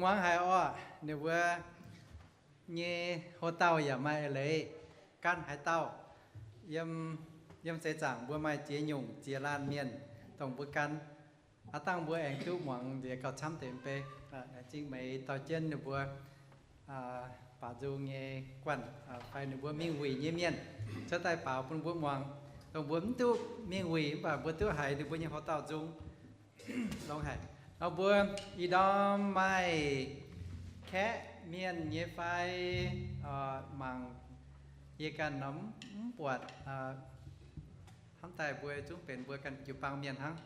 Muangx haiz orqc, ninh mbuo nyei hox-dauh yaac maaih eix leiz, gan haaix dauh. Yiem, yiem seix zaangc mbuo maaih ziex nyungc ziex laanh mienh dongh mbuo gan. Aav dangh mbuo aengx duqv muangx nziex gauh camv deix mv bei. Zingh meix dorh jienv ninh mbuo baac nzung nyei guanh fai ninh mbuo mingh wuic nyei mienh cuotv daaih baaux bun mbuo muangx. Dongh mbuo mv duqv mingh wuic mv baac mbuo duqv haiz ninh mbuo nyei hox-dauh nzung. Longx haic. Nor mbuo ih ndorm maaih kaeqv mienh nyei fai, mangc yie ganh nor mv buatc, hnamv daaih mbuo zungv benx mbuo ganh jiu-baang mienh hnangv.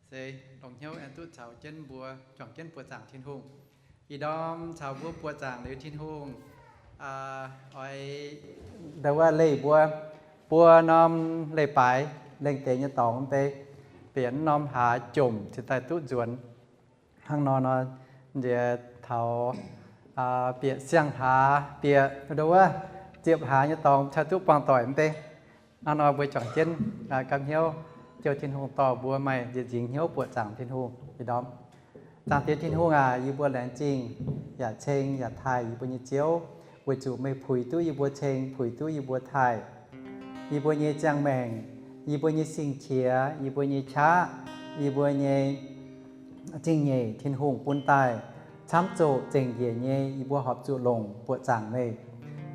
Se longx hnyouv aengx duqv caux jienv mbuo juangc jienv buoqc zaangc Tin-Hungh. Ih ndorm caux mbuo buoqc zaangc liuz Tin-Hungh, oix ndau wuov leih mbuo buo norm leiz-baaix lengh deix nyei dorngx mv bei, bieqc norm hlaax jomc cingx daaih duqv nzuonx. Hnangv nor nor, nziex taux bieqc siang-hlaax, bieqc ndau wuov ziepc hlaax nyei dorngx cingx duqv buangh doic mv bei. Hnangv nor mbuo juangc jienv gapv hnyouv jouh Tin-Hungh dorh mbuo maaih nziex nzingx hnyouv buoqc zaangc Tin-Hungh ih ndorm. Zaangc Diex Tin-Hungh aac, yie mbuo laengz zingh yaac ceng yaac taaih yie mbuo nyei Ziouv, weic zuqc meih puix duqv yie mbuo ceng, puix duqv yie mbuo taaih. Yie mbuo nyei ziangh maengc, yie mbuo nyei sing-qiex, yie mbuo nyei qaqv, yie mbuo nyei zingh nyeic Tin-Hungh bun daaih camv zoqc zengc njiec nyei, yie mbuo horpc zuqc longc buoqc zaangc meih.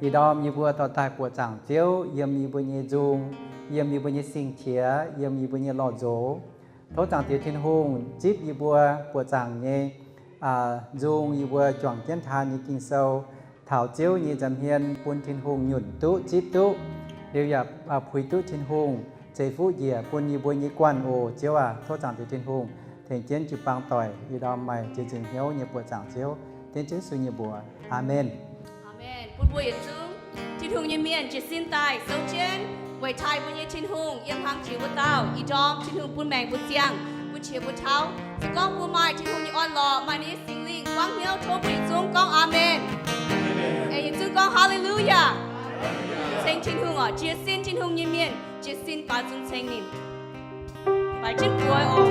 Ih ndorm yie mbuo dorh daaih buoqc zaangc Ziouv yiem yie mbuo nyei nzung, yiem yie mbuo nyei sing-qiex, yiem yie mbuo nyei lorh nzox. Tov Zaangc Diex Tin-Hungh zipv yie mbuo buoqc zaangc nyei nzung, yie mbuo juangc jienv taan nyei Ging-Sou, taux Ziouv nyei nza'hmien bun Tin-Hungh nyunc duqv zipv duqv, liuz yaac puix duqv Tin-Hungh ceix fuqv njiec bun yie mbuo nyei guanh oc. Ziouv aac, tov Zaangc Diex Tin-Hungh tengx jienv jiu-baang doic ih ndorm maaih nziex nzingx hnyouv nyei buoqc zaangc Ziouv, dengv Yesu nyei mbuox. Aamen. Aamen. Bun mbuo yietc zungv Tin-Hungh nyei mienh jiez sin daaih souv jienv weic taaih mbuo nyei Tin-Hungh yiem hnaangx jiex wuov dauh. Ih ndorm Tin-Hungh bun maengc mbuo ziangh, bun qiex mbuo tauv. Se gorngv mbuo maaih Tin-Hungh nyei orn-lorqc, maaih ninh nyei Singx Lingh buangv hnyouv tov mbuo yietc zungv gorngv aamen. Aengx yietc zungv gorngv haleluyaa. Ceng Tin-Hungh oc. Jiez sin Tin-Hungh nyei mienh jiez sin baaux nzung ceng ninh. Baix jienv buoz oc.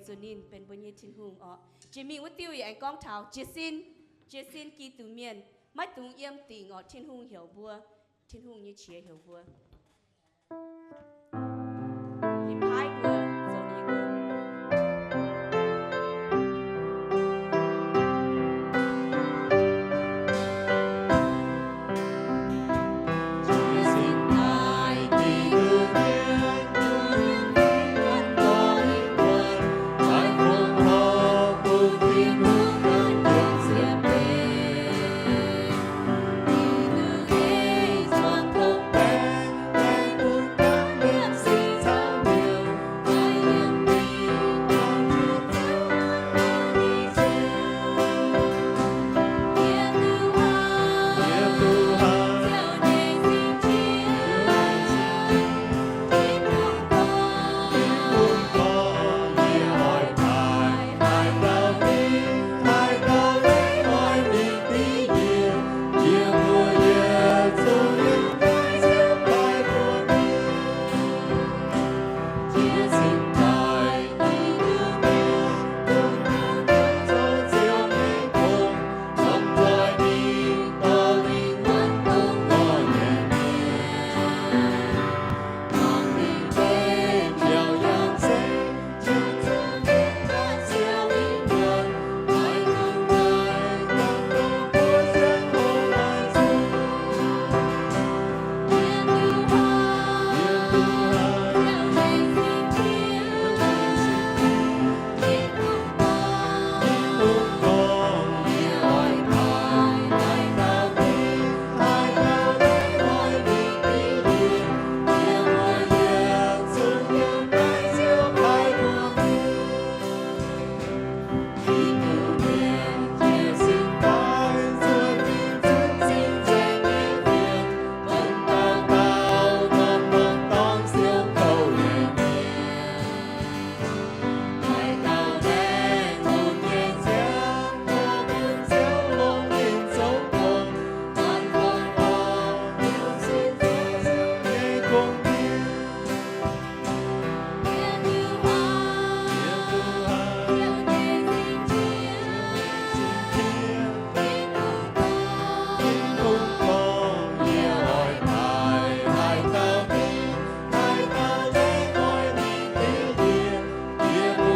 zuqc ninh benx mbuo nyei Tin-Hungh orqc. Jiex mingh wuov diuh yaac aengx gorngv taux jiez sin, jiez sin Giduc mienh maiv dungx yiem dingc orqc. Tin-Hungh heuc mbuo, Tin-Hungh nyei qiex heuc mbuo. Ninh paaiv mbuo zoux ninh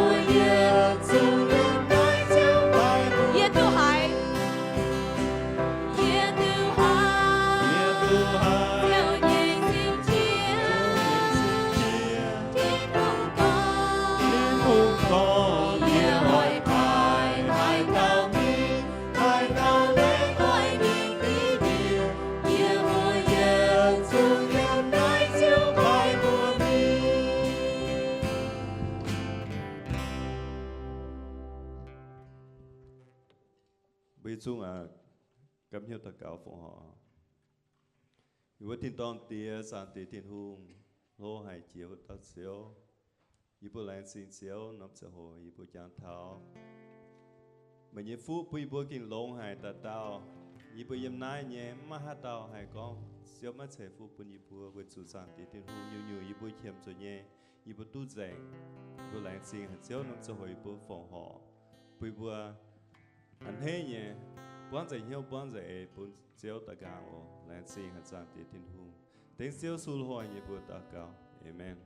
nyei gong. Yie duqv haiz, yie duqv haiz, Ziouv nyei sin qiex. Tin-Hungh gorngv, Tin-Hungh gorngv, yie oix paaix haaix dauh mingh, haaix dauh laengz oix mingh diqv ndie, yie mbuo yietc zungv yiem naaiv Ziouv paaix mbuo mingh. Mbuo yietc zungv aqc, gapv hnyouv daux gaux fongc horc. Yie mbuo tin-dorngh Diex, Zaangc Diex Tin-Hungh, hlo haic jiex wuov dauh Ziouv. Yie mbuo laengz zingh Ziouv norm ziangh hoc yie mbuo jangx taux meih nyei fuqv bun yie mbuo gengh longx haic dauh dauh. Yie mbuo yiem naaiv nyei mv maaih haaix dauh haih gorngv Ziouv maiv ceix fuqv bun yie mbuo, weic zuqc Zaangc Diex Tin-Hungh nyungc-nyungc yie mbuo qiemx zuqc nyei, yie mbuo duqv nzengc. Yie mbuo laengz zingh haic Ziouv norm ziangh hoc yie mbuo fongc horc, bun yie mbuo a'hneiv nyei buangv nzengc hnyouv buangv nzengc eix bun Ziouv daux gaux oc. Laengz zingh haic Zaangc Diex Tin-Hungh. Dengv Ziouv Yesu lungh hnoi nyei mbuox daux gaux. Aamen.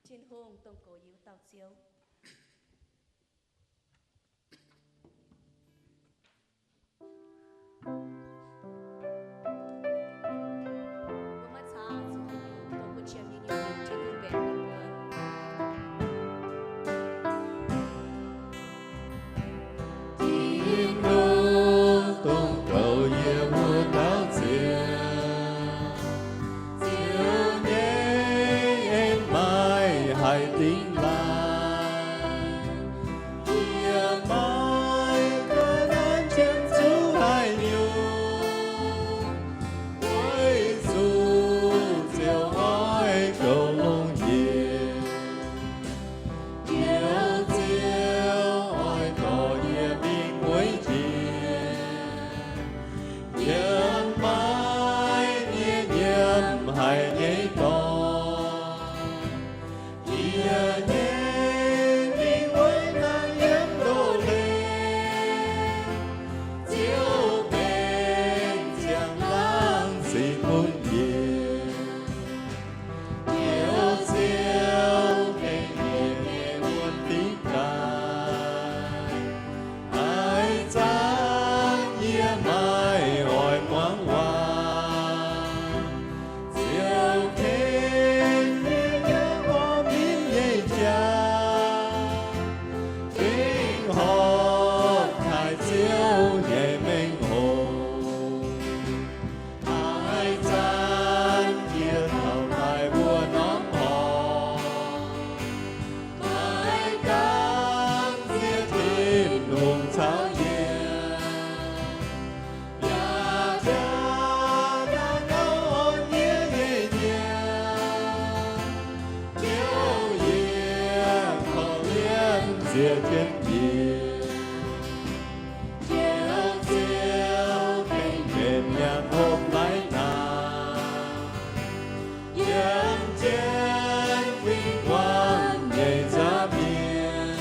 Tin-Hungh dongh goux yie wuov dauh Ziouv. Tin-Hungh dongh goux yie wuov dauh Ziouv. Ziouv nyei en maaih haaix dingc laanh, yie maiv ganh nanv jienv zuqc haaix nyungc. Weic zuqc Ziouv oix goux longx yie. Ziouv, Ziouv oix dorh yie mingh mueiz jiex, yiem maiv nyei nyiemc haic nyei dorngx. Yie nyei mingh wuov hnangv yiem ndoh leiz, Ziouv benx ziangh laangh zinh bun yie. Ziouv, Ziouv gengh yie nyei wuonh fingx daaih, haaix zanc yie maiv oix muangx waac. Ziouv ken yie yiem horpc mienh nyei jauv, gengh horpc taaih Ziouv nyei mengh hoc. Haaix zanc yie taux daaih wuov norm horngh, maiv gaengh nziex Tin-Hungh caux yie, yaac jaa naaiv gauh orn yie nyei nyaanh. Ziouv, yie korv-lienh nziex jienv yie. Ziouv, Ziouv gengh mbenc nyaanh hopv laiv naanc, yiem jienv win-wangv nyei nza'hmien.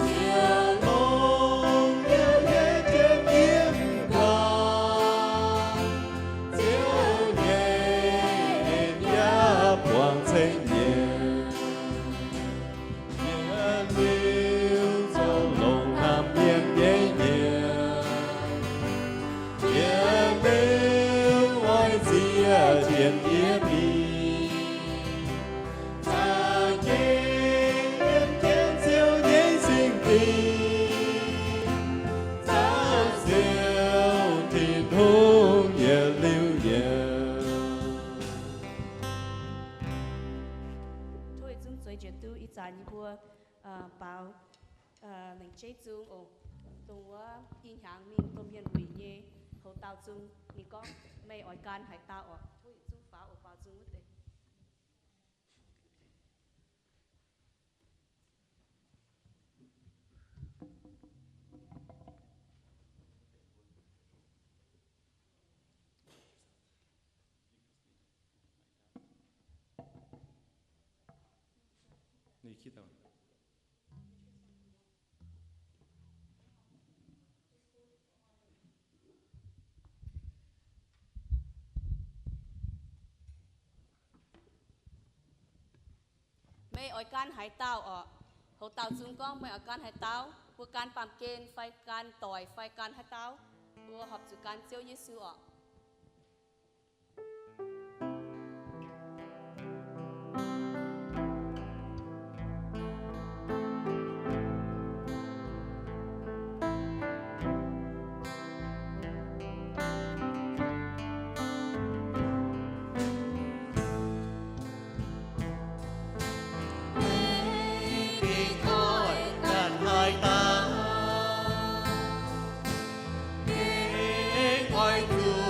Ziouv longc Ziouv nyei jiem yiem nqorngv, Ziouv nyei en yaac buangh ceng nyiemc. Yietc liuz zoux longx hnamv mienh nyei nyiemc, yietc liuz oix zieqv jienv yie mingh. Za'gengh yiem jienv Ziouv nyei singx fingx, caux Ziouv Tin-Hungh yietc liuz yietc. Tov yietc zungv zueiz jiez duqv ih zanc yie mbuo, aa, baaux, aa, lengc jeiv zung oc. Dongh wuov i hnyangx mingh domh mienh wuic nyei houx dauh zung, ninh gorngv, meih oix gan haaix dauh oc? Tov yietc zungv faaux oc, baaux zung wuov deix. Meih oix gan haaix dauh oc? Houx dauh zung gorngv, meih oix gan haaix dauh? Mbuo gan baamh gen fai gan doic fai gan haaix dauh, mbuo horpc zuqc gan Ziouv Yesu oc. Meih gengh oix gan haaix dauh? Gengh oix zuqc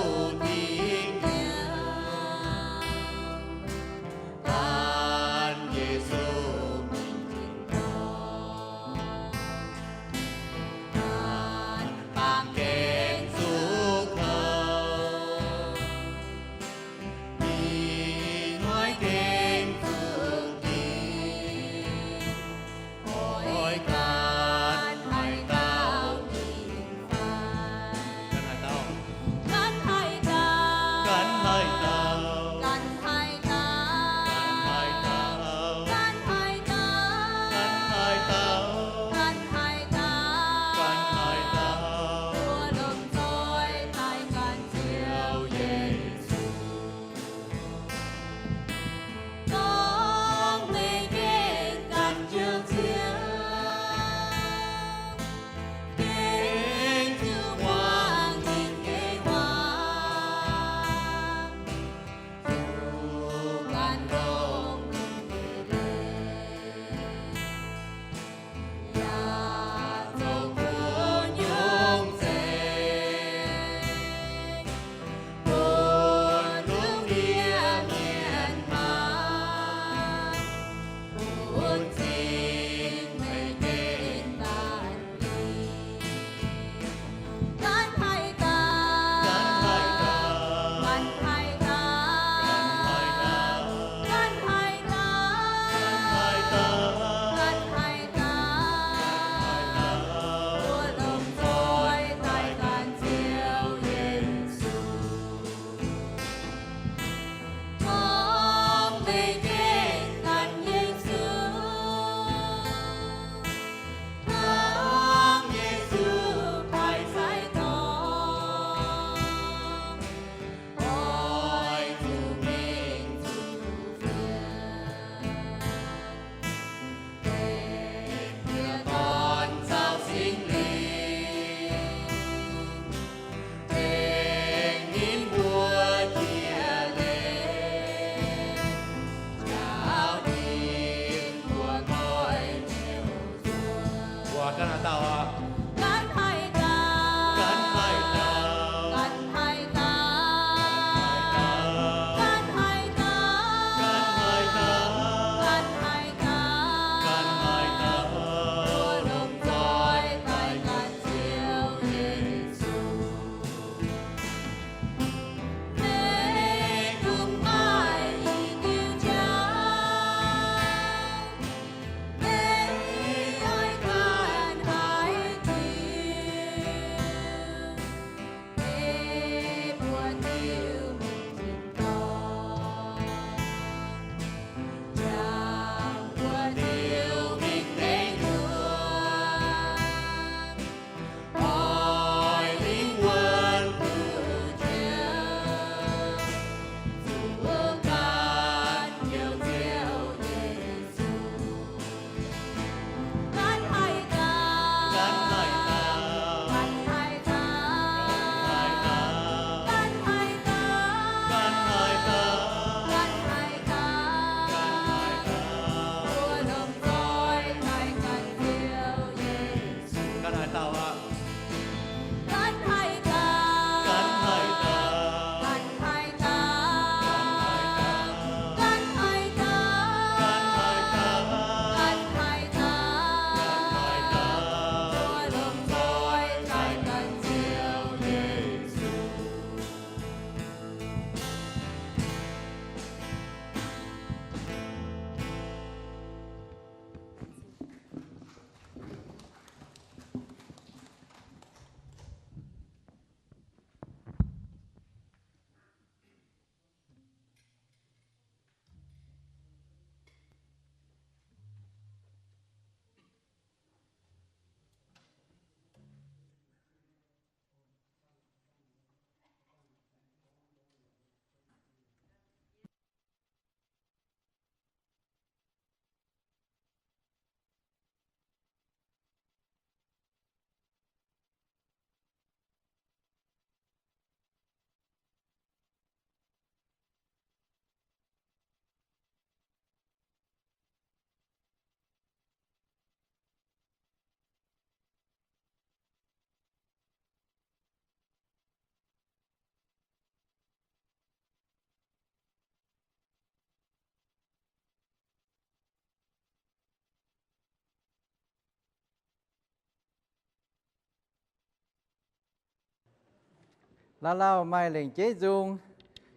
Lauh lauh maaih lengc jeiv nzung,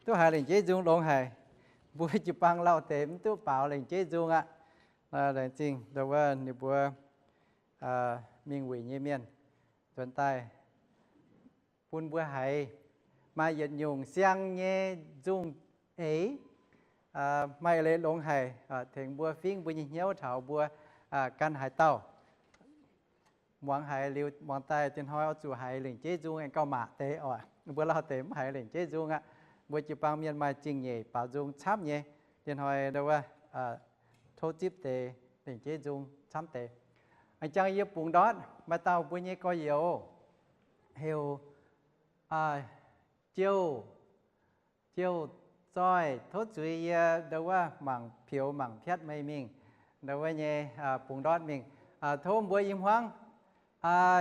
duqv haiz lengc jeiv nzung longx haic. Mbuo jiu-baang lauh deix mv duqv baaux lengc jeiv nzung aqv. Laengz zingh ndau wuov ninh mbuo mingh wuic nyei mienh nzuonx daaih bun mbuo haiz maaih yietc nyungc siang nyei nzung eix, maaih eix leiz longx haic, tengx mbuo fingv mbuo nyei hnyouv taux mbuo ganh haaix dauh muangx haiz liuz, muangx daaih diex hnoi oix zuqc haiz lengc jeiv nzung aengx gauh maac deix oc. Mbuo lauh deix mv haiz lengc jeiv nzung aqv. Mbuo jiu-baang mienh maaih zingh nyeic baaux nzung camv nyei. Diex hnoi ndau wuov tov zipv deix lengc jeiv nzung camv deix. Aengx jangx yie bungx ndortv maaih dauh mbuo nyei gorx-youz heuc Jouh, Jouh Zoih, tov zuiz yie ndau wuov mangc pioux mangc piatv meih mingh ndau wuov nyei bungx ndortv mingh. Tov mbuo i hmuangv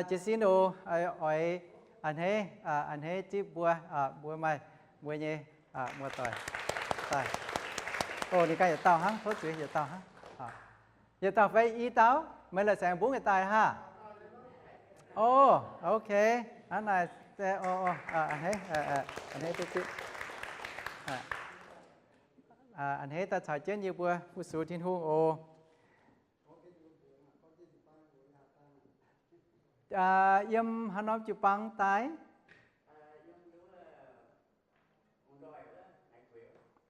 jiez sin oc, oix a'hneiv, a'hneiv zipv mbuo, mbuo maaih mbuo nyei muoz-doic daaih. Ninh ganh yietc dauh hnangv, tov zuiz yietc dauh hnangv. Yietc dauh fai i dauh? Meih la'saengx mbungv yietc daaih haah? O, ok. Hnangv naaic, a'hneiv, a'hneiv duqv zipv. A'hneiv daaih caux jienv yie mbuo fu-sux Tin-Hungh oc. Yiem haaix norm jiu-baang daaih?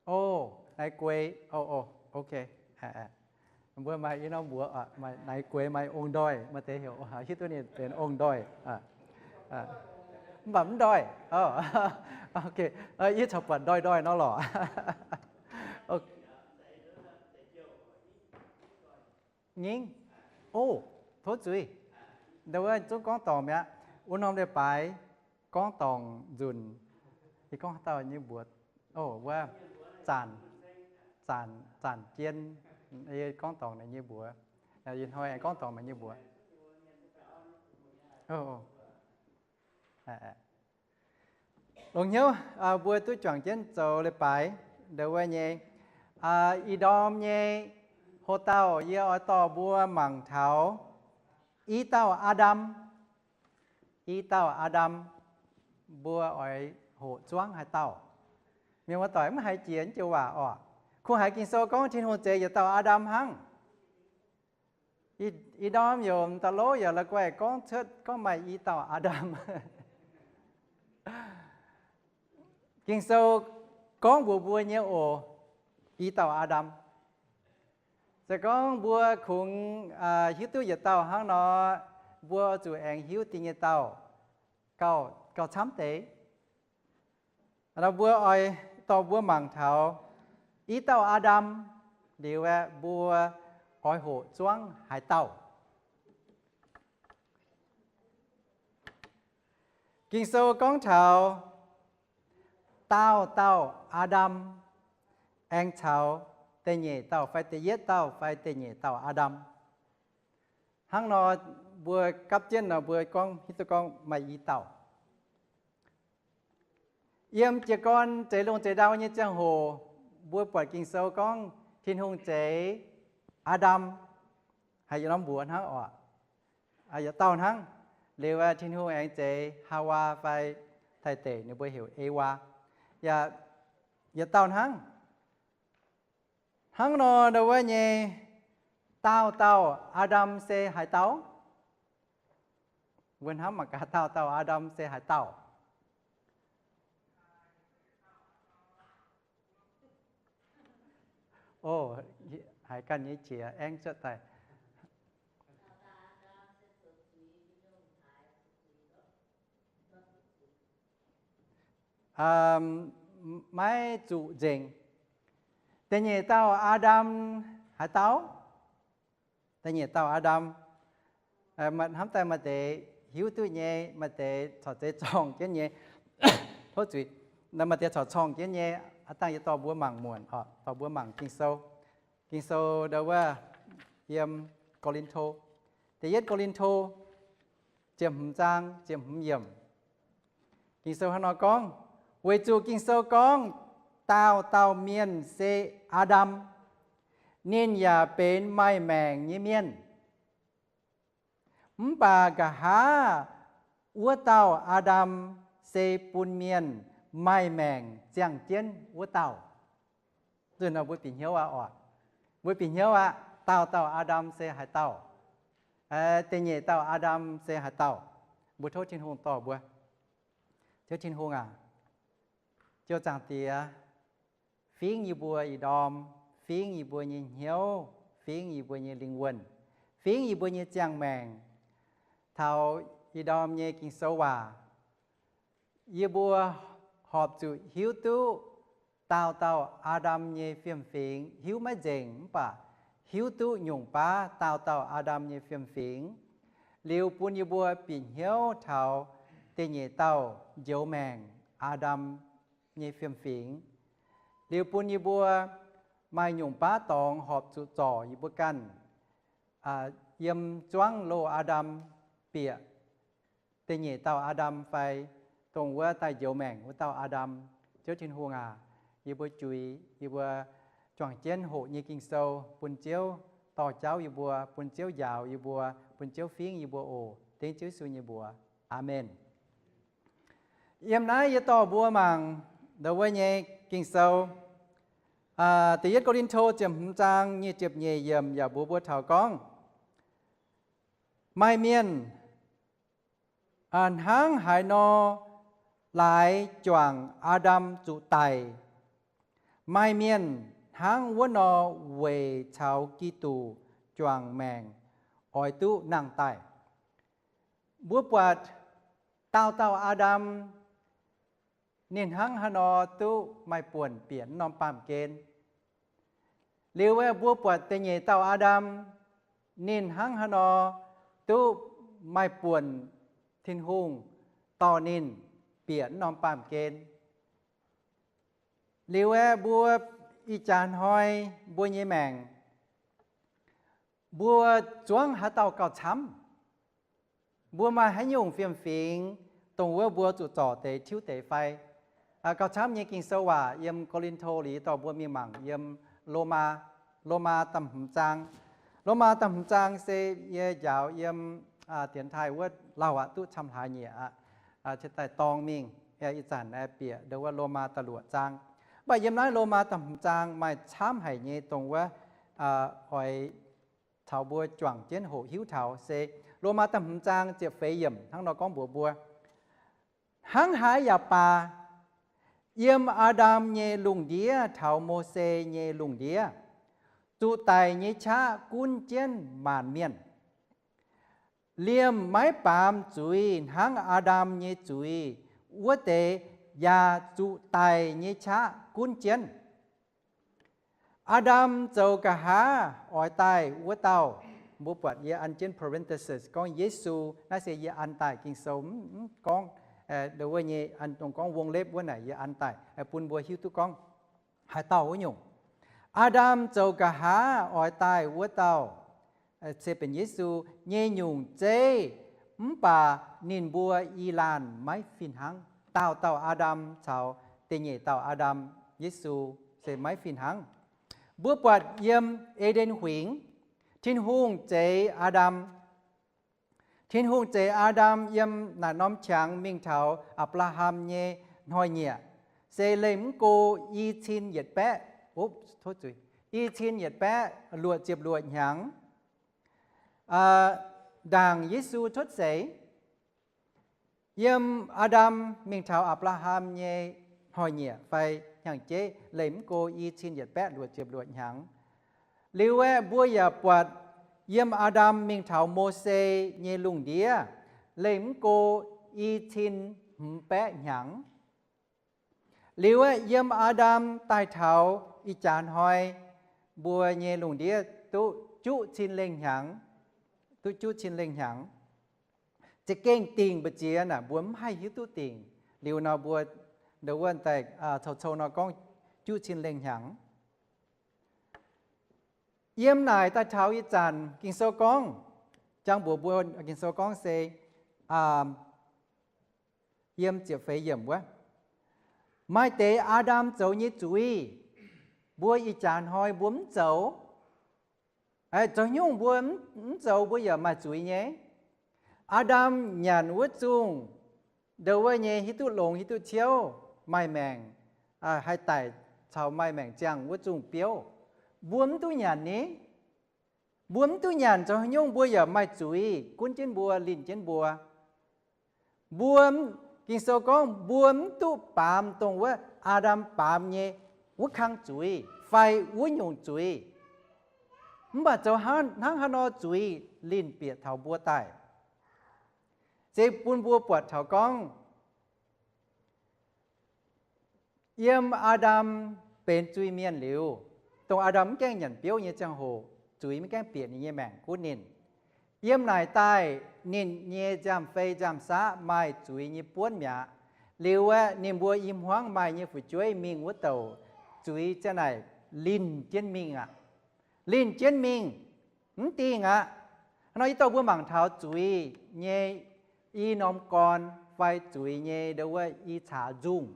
O, Naix Gueix. O, ok. Mbuo maaih i norm mbuox, Naix Gueix maaih Ong-Ndoih, maaih deix heuc hiuv duqv ninh benx Ong-Ndoih. Mv baac mv ndoih. Ok, yie caux buatc ndoih ndoih nor lorqc. Nyingv. O, tov zuiz. Ndau wuov zungv gorngv dorngc mi'aqv. Wuov norm leiz-baaix gorngv dorngc nzunc. Yie gorngv haaix dauh nyei mbuox? O, wuov Zanc, Zanc, Zanc Jien. Yie gorngv dorngc ninh nyei mbuox. Ih hnoi aengx gorngv dorngc meih nyei mbuox. Longx hnyouv mbuo duqv juangc jienv zoux leiz-baaix ndau wuov nyei. Ih ndorm nyei hoc-dauh yie oix dorh mbuo mangc taux i dauh Aa^ndam. I dauh Aa^ndam, mbuo oix hoqc zuangv haaix dauh? Mienh muoz-doic mv haiz jiex naaiv joux waac orqc? Kungx haiz Ging-Sou gorngv Tin-Hungh zeix yietc dauh Aa^ndam hnangv. Ih ndorm yaac m'daaih lov yaac la'guaih gorngv cuotv gorngv maaih i dauh Aa^ndam. Ging-Sou gorngv mbuox mbuo nyei oc, i dauh Aa^ndam. Se gorngv mbuo kungx hiuv duqv yietc dauh hnangv nor, mbuo zuqc aengx hiuv da'nyeic dauh gauh camv deix. Mbuo oix dorh mbuo mangc taux i dauh Aa^ndam liuz aeqv, mbuo oix hoqc zuangv haaix dauh? Ging-Sou gorngv taux daauh dauh Aa^ndam aengx caux da'nyeic dauh fai da'yietv dauh fai da'nyeic dauh Aa^ndam. Hnangv nor, mbuo gapv jienv nor mbuo gorngv hiuv duqv gorngv maaih i dauh. Yiem jiez gorn zeix lungh zeix ndau nyei ziangh hoc, mbuo buatc Ging-Sou gorngv Tin-Hungh zeix Aa^ndam, haiz yietc norm mbuox hnangv oc, yietc dauh hnangv. Liuz Tin-Hungh aengx zeix Haawaa fai Taaih Deic, ninh mbuo heuc Ewaa, yaac yietc dauh hnangv. Hnangv nor, ndau wuov nyei daauh dauh Aa^ndam se haaix dauh? Mbuo hnamv mangc gaax, daauh dauh Aa^ndam se haaix dauh? O, haiz ganh nyei qiex aengv cuotv daaih. Maiv zuqc nzengc. Da'nyeic dauh Aa^ndam haaix dauh? Da'nyeic dauh Aa^ndam, hnamv daaih maaih deix hiuv duqv nyei, maaih deix corc zeiz zorng jienv nyei. Tov zuiz, maaih deix corc corng jienv nyei. Aav dangh yie dorh mbuo mangc muonc, dorh mbuo mangc Ging-Sou. Ging-Sou ndau wuov yiem Ko^lin^to, da'yietv Ko^lin^to, ziepc hmz zaang, ziepc hmz yiemc. Ging-Sou hnangv nor gorngv, weic zuqc Ging-Sou gorngv, daauh dauh mienh se Aa^ndam, ninh yaac benx maaih maengc nyei mienh. Mv baac nqa'haav wuov dauh Aa^ndam se bun mienh maaih maengc ziangh jienv wuov dauh. Nzunc nor mbuo bieqc hnyouv aqv oc. Mbuo bieqc hnyouv aqv, dauh dauh Aa^ndam se haaix dauh? Da'nyeic dauh Aa^ndam se haaix dauh? Mbuo tov Tin-Hungh dorh mbuo. Ziouv Tin-Hungh aac, Ziouv Zaangc Diex, fingx yie mbuo ih ndorm, fingx yie mbuo nyei hnyouv, fingx yie mbuo nyei lingh wuonh, fingx yie mbuo nyei ziangh maengc, taux ih ndorm nyei Ging-Sou waac, yie mbuo horpc zuqc hiuv duqv dauh dauh Aa^ndam nyei fiem-fingx, hiuv maiv nzengc mv baac hiuv duqv nyungc baav dauh dauh Aa^ndam nyei fiem-fingx, liuz bun yie mbuo bieqc hnyouv taux da'nyeic dauh njoux maengc Aa^ndam nyei fiem-fingx, liuz bun yie mbuo maaih nyungc baav dorngx horpc zuqc zorc yie mbuo ganh yiem zuangv loz Aa^ndam bieqc da'nyeic dauh Aa^ndam fai dongh wuov daaih njoux maengc wuov dauh Aa^ndam. Ziouv Tin-Hungh aac, yie mbuo juix yie mbuo juangc jienv hoqc nyei Ging-Sou bun Ziouv dorh jauv yie mbuo, bun Ziouv njaaux yie mbuo, bun Ziouv fingx yie mbuo oc. Dengv Ziouv Yesu nyei mbuox, aamen. Yiem naaiv yie dorh mbuo mangc ndau wuov nyei Ging-Sou, Da'yietv Ko^lin^to ziepc hmz zaang nyic ziepc nyeic yiemc yaac mbuox mbuo taux gorngv, maaih mienh hnangv haaix nor laaix juangc Aa^ndam zuqc daic, maaih mienh hnangv wuov nor weic caux Giduc juangc maengc oix duqv nangh daaih. Mbuo buatc dauh dauh Aa^ndam ninh hnangv haaix nor duqv maaih buonc bieqc norm baamh gen. Liuz aeqv, mbuo buatc da'nyeic dauh Aa^ndam ninh hnangv haaix nor duqv maaih buonc Tin-Hungh dorh ninh bieqc norm baamh gen. Liuz aeqv, mbuo ih jaax hnoi mbuo nyei maengc, mbuo zuangv haaix dauh gauh camv? Mbuo maaih haaix nyungc fiem-fingx dongh wuov mbuo zuqc zorc deix tiuv deix fai? Gauh camv nyei Ging-Sou waac yiem Ko^lin^to liuz dorh mbuo mingh mangc yiem Lomaa, Lomaa da'hmz zaang. Lomaa da'hmz zaang se yie njaaux yiem dienx taaih wuov lauh aqv, duqv camv hlaax nyieqc aqv, daaih dorng mingh. Ih zanc bieqc ndau wuov Lomaa da'luoqc zaang. Mv baac yiem naaiv Lomaa da'hmz zaang maaih camv haic nyei dongh wuov oix caux mbuo juangc jienv hoqc hiuv taux se Lomaa da'hmz zaang ziepc feix yiemc hnangv nor gorngv mbuox mbuo, hnangv haaix yaac baac, yiem Aa^ndam nyei lungh ndiev taux Mose nyei lungh ndiev, zuqc daic nyei qaqv gunv jienv maanc mienh. Liemh maiv baamz zuiz hnangv Aa^ndam nyei zuiz wuov deix yaac zuqc daic nyei qaqv gunv jienv. Aa^ndam zoux nqa'haav oix daaih wuov dauh, mbuo buatc yie an jienv parenthesis gorngv Yesu, naaiv se yie an daaih, Ging-Sou mv gorngv, wuov nyei an dongh gorngv วงเล็บ wuov naaic yie an daaih bun mbuo hiuv duqv gorngv haaix dauh wuov nyungc. Aa^ndam zoux nqa'haav oix daaih wuov dauh se benx Yesu nyei nyungc zeiv, mv baac ninh mbuo i laanh maiv fih hnangv. Dauh dauh Aa^ndam caux da'nyeic dauh Aa^ndam, Yesu, se maiv fih hnangv. Mbuo buatc yiem E^nden Huingx, Tin-Hungh zeix Aa^ndam. Tin-Hungh zeix Aa^ndam yiem naaic norm qangx mingh taux Apc^laa^ham nyei hnoi-nyieqc, se lengh mv go i cin yietc baeqv, i cin yietc baeqv luoqc ziepc luoqc hnyangx, ndaangc Yesu cuotv seix. Yiem Aa^ndam mingh taux Apc^laa^ham nyei hnoi-nyieqc fai hnyangx-jeiv lengh mv go i cin yietc baeqv luoqc ziepc luoqc hnyangx. Liuz aeqv, mbuo yaac buatc yiem Aa^ndam mingh taux Mose nyei lungh ndiev lengh mv go i cin hmz baeqv hnyangx. Liuz aeqv, yiem Aa^ndam daaih taux ih jaax hnoi, mbuo nyei lungh ndiev duqv juqv cin lengh hnyangx, duqv juqv cin lengh hnyangx. Za'gengh dingc mbu'ziex naaic mbuo mv haih hiuv duqv dingc. Liuz nor mbuo ndau wuov daaih cou-cou nor gorngv juqv cin lengh hnyangx. Yiem naaic daaih taux ih zanc Ging-Sou gorngv, jangx mbuox mbuo Ging-Sou gorngv se, yiem ziepc feix yiemc wuov, maaih deix Aa^ndam zoux nyei zuiz, mbuo ih jaax hnoi mbuo mv zoux. Zoux nyungc mbuo mv zoux mbuo yaac maaih zuiz nyei. Aa^ndam nyanc wuov zungh ndo wuov nyei hiuv duqv longx hiuv duqv ciouv, maaih maengc, haih daic caux maaih maengc ziangh wuov zungh biouv. Mbuo mv duqv nyanc ni. Mbuo mv duqv nyanc zoux haaix nyungc, mbuo yaac maaih zuiz gunv jienv mbuo, linh jienv mbuo. Mbuo, Ging-Sou gorngv mbuo mv duqv baamz dongh wuov Aa^ndam baamz nyei wuov kang zuiz fai wuov nyungc zuiz. Mv baac zoux hnangv haaix nor zuiz linh bieqc taux mbuo daaih, se bun mbuo buatc taux gorngv yiem Aa^ndam benx zuiz-mienh liuz, dongh Aa^ndam mv gaengh nyanc biouv nyei ziangh hoc, zuiz mv gaengh bieqc ninh nyei maengc gunv ninh. Yiem naaic daaih ninh nyei nziaamv-fei nziaamv-saqv maaih zuiz nyei buonv mi'aqv. Liuz aeqv, ninh mbuo i hmuangv maaih nyei fu'jueiv mingh wuov douc zuiz ziang naaic linh jienv mingh aqv. Linh jienv mingh, mv dingh aqv. Hnangv nor yie dorh mbuo mangc taux zuiz nyei i norm gorn fai zuiz nyei ndo wuov i caax nzungh,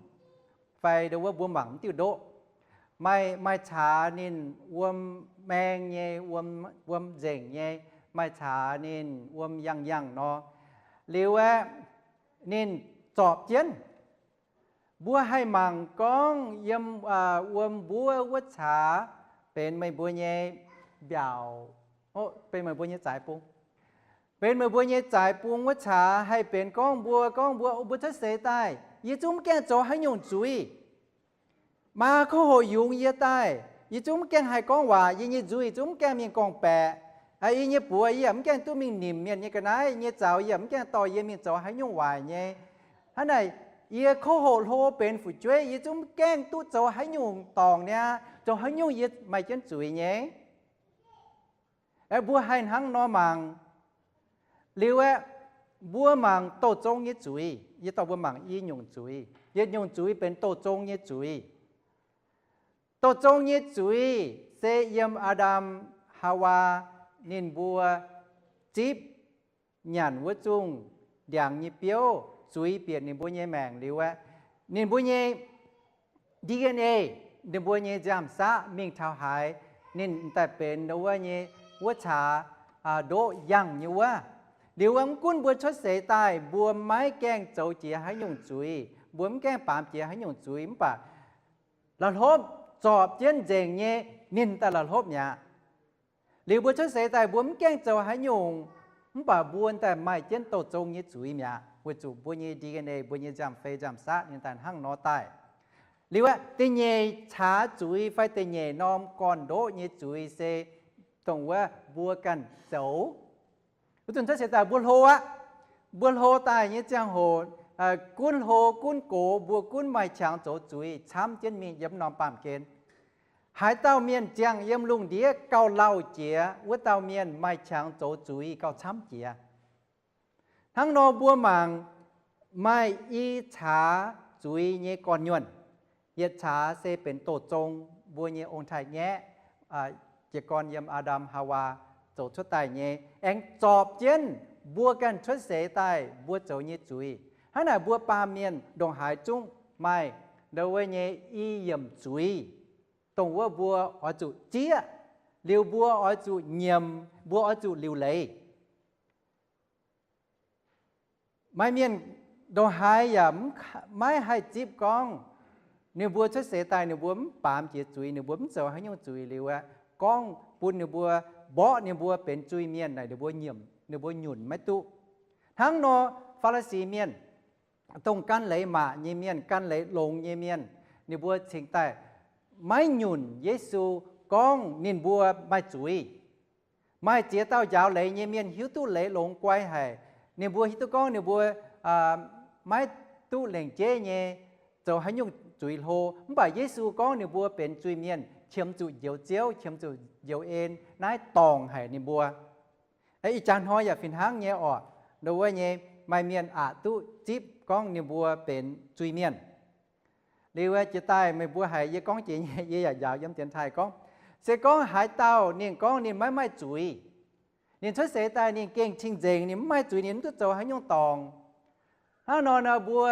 fai ndo wuov mbuo mangc mv diuh ndoqv. Maaih, maaih caax ninh wuom maeng nyei, wuom, wuom nzengc nyei, maaih caax ninh wuom yangh yangh nor. Liuz aeqv, ninh zorpc jienv. Mbuo haih mangc gorngv yiem wuom mbuov wuov caax benx meih mbuo nyei mbiaauc, benx meih mbuo nyei zaaix bung. Benx meih mbuo nyei zaaix bung wuov caax haih benx gorngv mbuo, gorngv mbuo, mbuo cuotv seix daaih yie zungv mv gaengh zoux haaix nyungc zuiz. Maa kouv hoqc yungz yie daaih, yie zungv mv gaengh haih gorngv waac, yie nyei nzuih zungv mv gaengh mingh gorngv-baeqc. Yie nyei buoz yie yaac mv gaengh duqv mingh nimc mienh nyei ga'naaiv, yie nyei zaux yie yaac mv gaengh dorh yie mingh zoux haaix nyungc waaic nyei. Hnangv naaic, yie kouv hoqc hlo benx fu'jueiv, yie zungv mv gaengh duqv zoux haaix nyungc dorngc niaa, zoux haaix nyungc yie maaih jienv zuiz nyei. Aeqv, mbuo haih hnangv nor mangc. Liuz aeqv, mbuo mangc douh zong nyei zuiz. Yie dorh mbuo mangc i nyungc zuiz. Yietc nyungc zuiz benx douh zong nyei zuiz. Douh zong nyei zuiz se yiem Aa^ndam, Haawaa ninh mbuo zipv nyanc wuov zungh ndiangx nyei biouv, zuiz bieqc ninh mbuo nyei maengc liuz aeqv, ninh mbuo nyei D N A, ninh mbuo nyei nziaamv-saqv mingh taux haaix, ninh daaih benx wuov nyei wuov caax ndoqv yangh nyei wuov. Liuz aeqv, mv gunv mbuo cuotv seix daaih mbuo maiv gaengh zoux jiex haaix nyungc zuiz, mbuo mv gaengh baamz jiex haaix nyungc zuiz, mv baac la'hlopv zorpc jienv nzengc nyei, ninh daaih la'hlopv mi'aqv. Liuz mbuo cuotv seix daaih mbuo mv gaengh zoux haaix nyungc, mv baac mbuo daaih maaih jienv douh zong nyei zuiz mi'aqv, weic zuqc mbuo nyei D N A, mbuo nyei nziaamv-fei nziaamv-saqv ninh daaih hnangv nor daaih. Liuz aeqv, da'nyeic caax zuiz fai da'nyeic norm gorn-ndoqv nyei zuiz se dongh wuov mbuo ganh zoux. Wuov zanc cuotv seix daaih mbuo hlo aqv. Mbuo hlo daaih nyei ziangh hoc, gunv hlo gunv gox mbuo gunv maaih qangx zoux zuiz camv jienv mingh yiem norm baamh gen. Haaix dauh mienh ziangh yiem lungh ndiev gauh lauh jiex, wuov dauh mienh maaih qangx zoux zuiz gauh camv jiex. Hnangv nor mbuo mangc maaih i caax zuiz nyei gorn-nyuonh. Yietc caax se benx douh zong, mbuo nyei ong-taaix-ngaeqv, jiez gorn yiem Aa^ndam Haawaa zoux cuotv daaih nyei, aengx zorpc jienv mbuo ganh cuotv seix daaih mbuo zoux nyei zuiz. Hnangv naaic mbuo baamh mienh ndongc haaix zungv maaih ndo wuov nyei i yiemc zuiz, dongh wuov mbuo oix zuqc zieqv, liuz mbuo oix zuqc nyiemc, mbuo oix zuqc liuc leiz. Maaih mienh ndongc haaix yaac maiv haih zipv gorngv ninh mbuo cuotv seix daaih ninh mbuo mv baamz jiex zuiz, ninh mbuo mv zoux haaix nyungc zuiz liuz aeqv, gorngv bun ninh mbuo mborqv ninh mbuo benx zuiz-mienh naaic, ninh mbuo nyiemc, ninh mbuo nyunc maiv duqv. Hnangv nor Faa^li^si Mienh, dongh gan leiz maac nyei mienh, gan leiz longx nyei mienh, ninh mbuo cingx daaih maiv nyunc Yesu gorngv ninh mbuo maaih zuiz. Maaih ziex dauh njaaux leiz nyei mienh hiuv duqv leiz longx guai haic. Ninh mbuo hiuv duqv gorngv ninh mbuo maiv duqv lengc jeiv nyei zoux haaix nyungc zuiz hlo, mv baac Yesu gorngv ninh mbuo benx zuiz-mienh qiemx zuqc njoux Ziouv, qiemx zuqc njoux en, naaiv dorngc haic ninh mbuo. Ih jaax hnoi yaac fih hnangv nyei orqc, ndo wuov nyei maaih mienh aqc duqv zipv gorngv ninh mbuo benx zuiz-mienh. Liuz jiex daaih meih mbuo haiz yie gorngv jiex nyei, yie yaac njaaux yiem dienx taaih gorngv, se gorngv haaix dauh ninh gorngv ninh maiv maaih zuiz, ninh cuotv seix daaih ninh gengh cing-nzengc, ninh mv maaih zuiz, ninh mv duqv zoux haaix nyungc dorngc. Hnangv nor nor mbuo,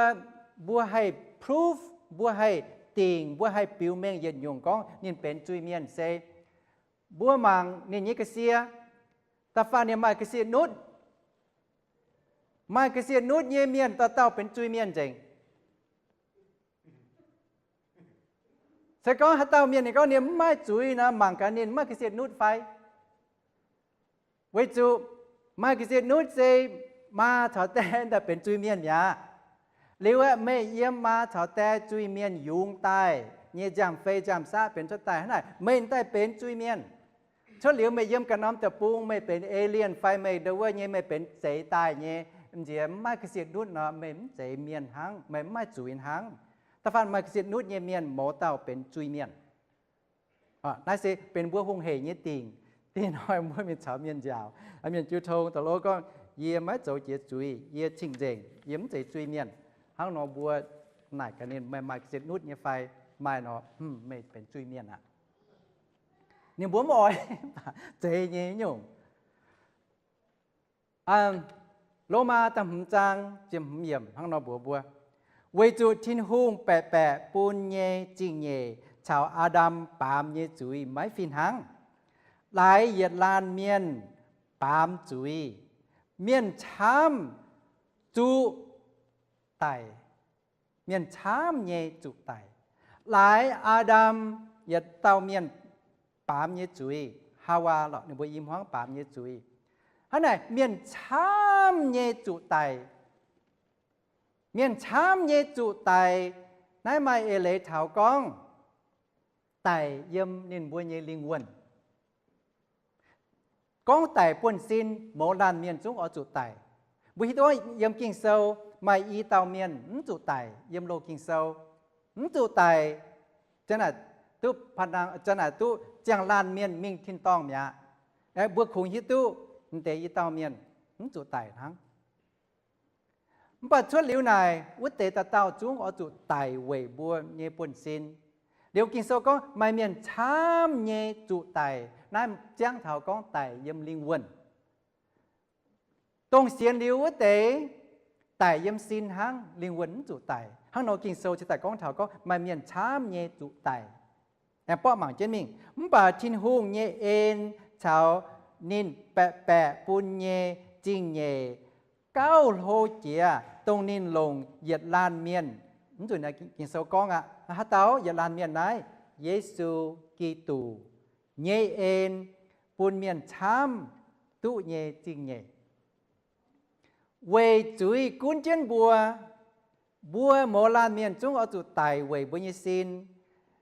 mbuo haih proof, mbuo haih dingc, mbuo haih biux mengh yietc nyungc gorngv ninh benx zuiz-mienh se mbuo mangc ninh nyei ga'sie, da'faanh ninh maaih ga'sie nutv. Maaih ga'sie nutv nyei mienh dauh dauh benx zuiz-mienh nzengc. Se gorngv haaix dauh mienh ninh gorngv ninh mv maaih zuiz nor, mangc gaax ninh maaih ga'sie nutv fai. Weic zuqc maaih ga'sie nutv se maa caux die daaih benx zuiz-mienh mi'aqv. Liuz aeqv, meih yiem maa caux die zuiz-mienh yungz daaih nyei nziaamv-fei nziaamv-saqv benx cuotv daaih hnangv naaic, meih daaih benx zuiz-mienh. Cuotv liuz meih yiem ganh norm deic-bung meih benx alien fai meih ndo wuov nyei meih benx zeix daaih nyei, m'nziex mv maaih ga'sie nutv nor, meih mv zeiz mienh hnangv, meih mv maaih zuiz hnangv. Da'faanh maaih ga'sie nutv nyei mienh mouz dauh benx zuiz-mienh. Naaiv se benx mbuo hungh heic nyei dingc. Dingh hnoi mbuo mingh caux mienh nziaauc, mienh jiu tong da'lov gorngv, yie maiv zoux jiex zuiz, yie cing-nzengc, yie mv zeiz zuiz-mienh. Hnangv nor mbuo naaic gaax ninh, meih maaih ga'sie nutv nyei fai? Maaih nor, hm, meih benx zuiz-mienh aqv. Ninh mbuo mv oix, zeiz nyei nyungc. Lomaa da'hmz zaang ziepc hmz yiemc hnangv nor mbuox mbuo, weic zuqc Tin-Hungh baeqc baeqc bun nyei zingh nyeic caux Aa^ndam baamz nyei zuiz maiv fih hnangv. Laaix yietc laanh mienh baamz zuiz, mienh camv zuqc daic. Mienh camv nyei zuqc daic. Laaix Aa^ndam yietc dauh mienh baamz nyei zuiz, Haawaa lorqc, ninh mbuo i hmuangv baamz nyei zuiz. Hnangv naaic mienh camv nyei zuqc daic. Mienh camv nyei zuqc daic. Naaiv maaih eix leiz taux gorngv daic yiem ninh mbuo nyei lingh wuonh. Gorngv daic buonv-sin, mouz laanh mienh zungv oix zuqc daic. Mbuo hiuv duqv yiem Ging-Sou maaih i dauh mienh mv zuqc daic yiem loz Ging-Sou. Mv zuqc daic, zanc naaic duqv, zanc naaic duqv ziangh laanh mienh mingh tin-dorngh mi'aqv. Mbuo kungx hiuv duqv m'deix i dauh mienh mv zuqc daic hnangv. Mv baac cuotv liuz naaic, wuov deix dauh dauh zungv oix zuqc daic weic mbuo nyei buonv-sin. Liuz Ging-Sou gorngv maaih mienh camv nyei zuqc daic. Naaiv ziangv taux gorngv daic yiem lingh wuonh. Dongh sienx liuz wuov deix daic yiem sin hnangv, lingh wuonh mv zuqc daic. Hnangv nor Ging-Sou cingx daaih gorngv taux gorngv maaih mienh camv nyei zuqc daic. Aengx borqv mangc jienv mingh. Mv baac Tin-Hungh nyei en caux ninh baeqc baeqc bun nyei zingh nyeic gauh hlo jiex, dongh ninh longc yietc laanh mienh, mv zuqc naaiv Ging-Sou gorngv aqv, haaix dauh yietc laanh mienh naaiv? Yesu Giduc nyei en bun mienh camv duqv nyei zingh nyeic. Weic zuiz gunv jienv mbuo, mbuo mouz laanh mienh zungv oix zuqc daic weic mbuo nyei sin.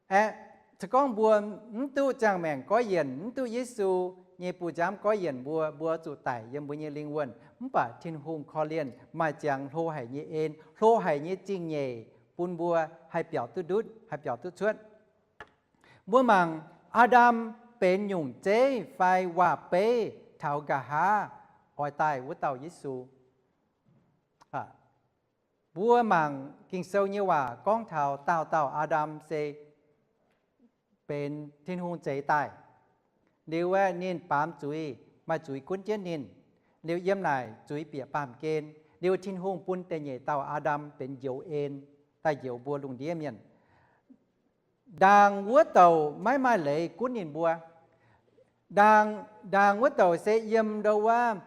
Aeqv, se gorngv mbuo mv duqv ziangh maengc goiv yienc, mv duqv Yesu nyei buoz-nziaamv goiv yienc mbuo, mbuo oix zuqc daic yiem mbuo nyei lingh wuonh. Mv baac Tin-Hungh korv-lienh maaih ziangx hlo haic nyei en, hlo haic nyei zingh nyeic bun mbuo haih biaux duqv ndutv, haih biaux duqv cuotv. Mbuo mangc Aa^ndam benx nyungc zeiv fai waac-beiv taux nqa'haav oix daaih wuov dauh Yesu. Mbuo mangc Ging-Sou nyei waac gorngv taux dauh dauh Aa^ndam se benx Tin-Hungh zeix daaih. Liuz aeqv, ninh baamz zuiz, maaih zuiz gunv jienv ninh. Liuz yiem naaic zuiz bieqc baamh gen. Liuz Tin-Hungh bun da'nyeic dauh Aa^ndam benx njoux en daaih njoux mbuo lungh ndiev mienh. Ndaangc wuov douc maiv maaih leiz gunv ninh mbuo. Ndaangc, ndaangc wuov douc se yiem ndo wuov,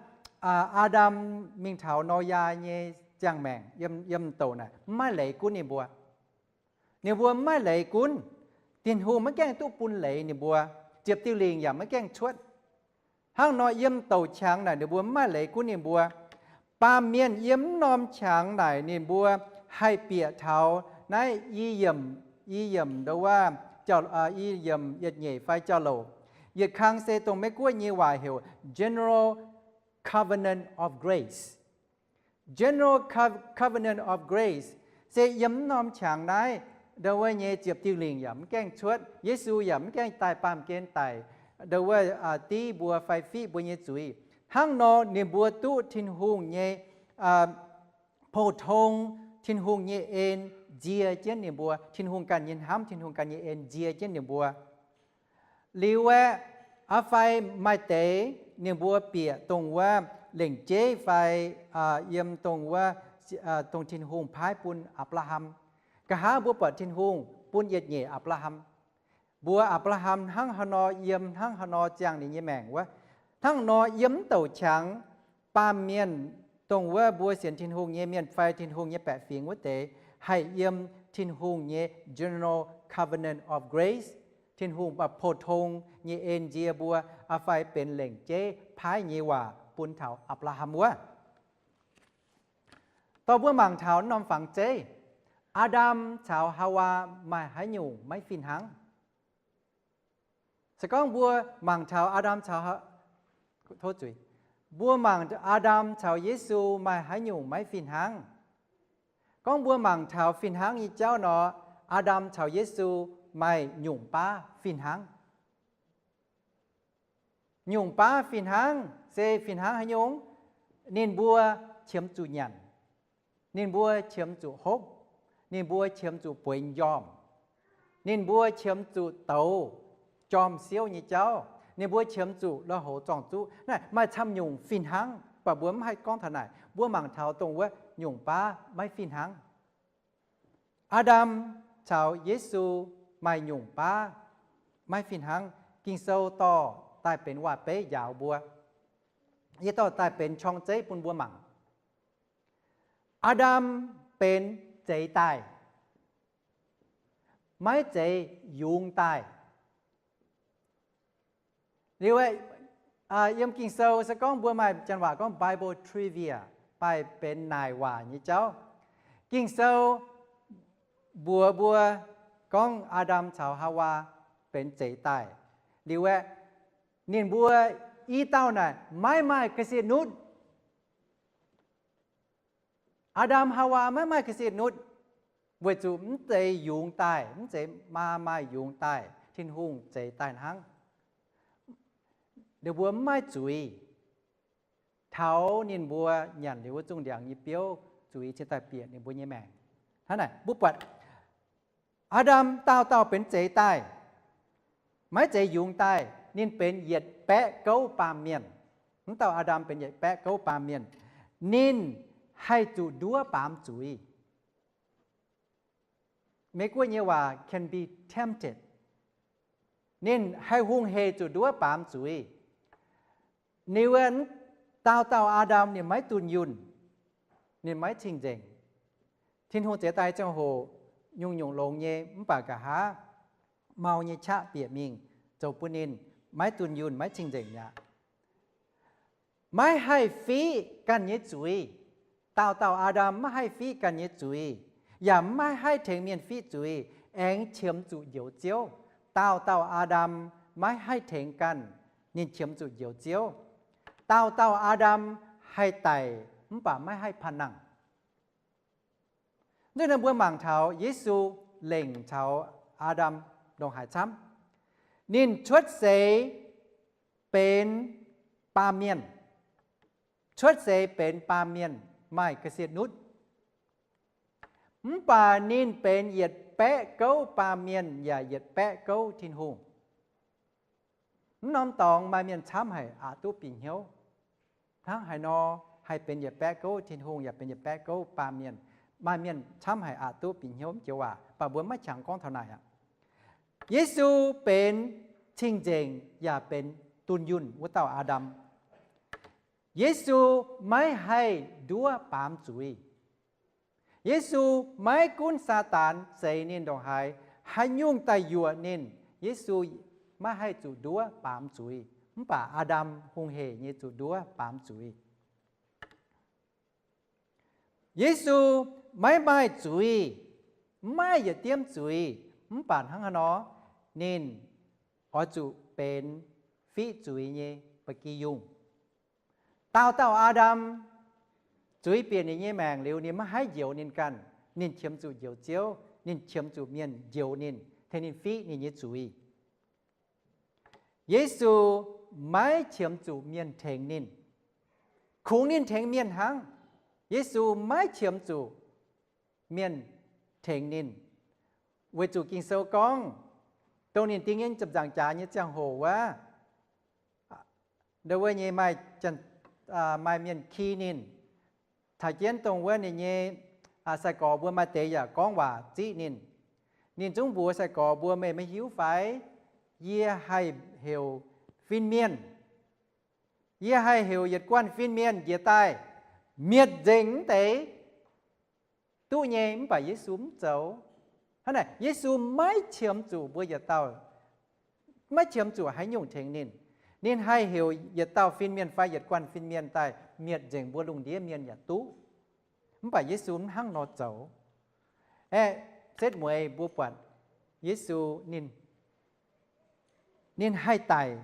Aa^ndam mingh taux Noyaa nyei ziangh maengc, yiem, yiem douc naaic mv maaih leiz gunv ninh mbuo. Ninh mbuo mv maaih leiz gunv. Tin-Hungh maiv gaengh duqv bun leiz ninh mbuo. Ziepc diuh lingc yaac maiv gaengh cuotv. Hnangv nor yiem douc qangx naaic ninh mbuo mv maaih leiz gunv ninh mbuo. Baamh mienh yiem mv norm qangx naaic ninh mbuo haih bieqc taux naaiv i yiemc, i yiemc ndo wuov, i yiemc yietc nyeic fai jauv-louc. Yietc kang se dongh Meiv-Guoqv nyei waac heuc General Covenant of Grace. General Covenant of Grace se yiem mv norm qangx naaiv ndo wuov nyei ziepc diuh lingc yaac mv gaengh cuotv, Yesu yaac mv gaengh daaih baamh gen daic ndo wuov div mbuo fai fiqv mbuo nyei zuiz. Hnangv nor ninh mbuo duqv Tin-Hungh nyei pou-tong, Tin-Hungh nyei en nzie jienv ninh mbuo. Tin-Hungh ganh nyei hnamv, Tin-Hungh ganh nyei en nzie jienv ninh mbuo. Liuz aeqv, aa fai maaih deix ninh mbuo bieqc dongh wuov lengc jeiv fai yiem dongh wuov, dongh Tin-Hungh paaiv bun Apc^laa^ham. Nqa'haav mbuo buatc Tin-Hungh bun yietc nyeic Apc^laa^ham. Mbuo Apc^laa^ham hnangv haaix nor yiem, hnangv haaix nor ziangh ninh nyei maengc wuov, hnangv nor yiem mv douc qangx baamh mienh dongh wuov mbuo sienx Tin-Hungh nyei mienh fai Tin-Hungh nyei baeqc fingx wuov deix, haih yiem Tin-Hungh nyei general covenant of grace, Tin-Hungh baac pou-tong nyei en nzie mbuo, aa fai benx lengc jeiv paaiv nyei waac bun taux Apc^laa^ham wuov. Dorh mbuo mangc taux norm fangx zeiv, Aa^ndam caux Haawaa maaih haaix nyungc maiv fih hnangv? Se gorngv mbuo mangc taux Aa^ndam caux, tov zuiz, mbuo mangc Aa^ndam caux Yesu maaih haaix nyungc maiv fih hnangv? Gorngv mbuo mangc taux fih hnangv nyei jauv nor, Aa^ndam caux Yesu maaih nyungc baav fih hnangv. Nyungc baav fih hnangv se fih hnangv haaix nyungc? Ninh mbuo qiemx zuqc nyanc, ninh mbuo qiemx zuqc hopv, ninh mbuo qiemx zuqc bueix njormh, ninh mbuo qiemx zuqc douz jorm siouv nyei jauv, ninh mbuo qiemx zuqc lui-houx zorng-zuqv. Naaiv maaih camv nyungc fih hnangv, mv baac mbuo mv haih gorngv taux naaic. Mbuo mangc taux dongh wuov nyungc baav maiv fih hnangv. Aa^ndam caux Yesu maaih nyungc baav maiv fih hnangv. Ging-Sou dorh daaih benx waac-beiv njaaux mbuo. Yie dorh daaih benx qorng-zeiv bun mbuo mangc. Aa^ndam benx zeix daaih, maiv zeiz yungz daaih. Liuz, yiem Ging-Sou se gorngv mbuo maaih janx waac gorngv Bible trivia, maaih benx naaic waac nyei jauv. Ging-Sou mbuox mbuo gorngv Aa^ndam caux Haawaa benx zeix daaih. Liuz aeqv, ninh mbuo i dauh naaic maiv maaih ga'sie nutv. Aa^ndam Haawaa maiv maaih ga'sie nutv, weic zuqc mv zeiz yungz daaih, mv zeiz maa maaih yungz daaih, Tin-Hungh zeix daaih hnangv. Ninh mbuo mv maaih zuiz. Taux ninh mbuo nyanc liuz wuov zungh ndiangx nyei biouv, zuiz cingx daaih bieqc ninh mbuo nyei maengc. Hnangv naaic mbuo buatc Aa^ndam dauh dauh benx zeix daaih, maiv zeiz yungz daaih. Ninh benx yietc baeqv gouv baamh mienh. Mv dauh Aa^ndam benx yietc baeqv gouv baamh mienh. Ninh haih zuqc nduov baamz zuiz. Meiv Guoqv nyei waac can be tempted. Ninh haih hungh hec zuqc nduov baamz zuiz. Ninh wuov dauh dauh Aa^ndam ninh maiv dunh yunh, ninh maiv cing-nzengc. Tin-Hungh zeix daaih ziangh hoc nyungc-nyungc longx nyei, mv baac nqa'haav mau nyei qaqv bieqc mingh zoux bun ninh maiv dunh yunh, maiv cing-nzengc mi'aqv. Maiv haih fiqv ganh nyei zuiz. Dauh dauh Aa^ndam maiv haih fiqv ganh nyei zuiz, yaac maiv haih tengx mienh fiqv zuiz, aengx qiemx zuqc Njoux Ziouv. Dauh dauh Aa^ndam maiv haih tengx ganh, ninh qiemx zuqc Njoux Ziouv. Dauh dauh Aa^ndam haih daic, mv baac maiv haih panh nangh. Nzunc naaiv mbuo mangc taux Yesu lengc caux Aa^ndam ndongc haaix camv. Ninh cuotv seix benx baamh mienh, cuotv seix benx baamh mienh maaih ga'sie nutv. Mv baac ninh benx yietc baeqv gouv baamh mienh yaac yietc baeqv gouv Tin-Hungh. Mv norm dorngx maaih mienh camv haic aqc duqv bieqc hnyouv. Hnangv haaix nor haih benx yietc baeqv gouv Tin-Hungh yaac benx yietc baeqv gouv baamh mienh? Maaih mienh camv haic aqc duqv bieqc hnyouv joux waac, mv baac mbuo maiv qangx gorngv taux naaic aqv. Yesu benx cing-nzengc yaac benx dunh yunh wuov dauh Aa^ndam. Yesu maiv haih nduov baamz zuiz. Yesu maiv gunv Saadaan zeix ninh ndongc haaix, haaix nyungc daaih yuoqc ninh, Yesu maiv haih zuqc nduov baamz zuiz. Mv baac Aa^ndam hungh hec nyei zuqc nduov baamz zuiz. Yesu maiv maaih zuiz, maiv maaih yietc diemv zuiz, mv baac hnangv haaix nor, ninh oix zuqc benx fiqv zuiz nyei ba'gi yungh. Dauh dauh Aa^ndam zuiz bieqc ninh nyei maengc liuz, ninh maiv haih njoux ninh ganh. Ninh qiemx zuqc Njoux Ziouv, ninh qiemx zuqc mienh njoux ninh, tengx ninh fiqv ninh nyei zuiz. Yesu maiv qiemx zuqc mienh tengx ninh. Kungx ninh tengx mienh hnangv. Yesu maiv qiemx zuqc mienh tengx ninh, weic zuqc Ging-Sou gorngv, dongh ninh ding nyei ziepc nzaangc jaax nyei ziangh hoc wuov, ndo wuov nyei maaih, maaih mienh ki ninh. Taux jienv dongh wuov ninh nyei sai-gorx mbuo maaih deix yaac gorngv waac ziqv ninh. Ninh zungv mbuox sai-gorx mbuo, meih maiv hiuv fai? Yie haih heuc fin-mienh. Yie haih heuc yietc guanh fin-mienh njiec daaih, mietc nzengc mv deix duqv nyei, mv baac Yesu mv zoux. Hnangv naaic, Yesu maiv qiemx zuqc mbuo yietc dauh, maiv qiemx zuqc haaix nyungc tengx ninh. Ninh haih heuc yietc dauh fin-mienh fai yietc guanh fin-mienh daaih mietc nzengc mbuo lungh ndiev mienh yaac duqv. Mv baac Yesu mv hnangv nor zoux. Aeqv, setv mueiz mbuo buatc Yesu ninh, ninh haih daic,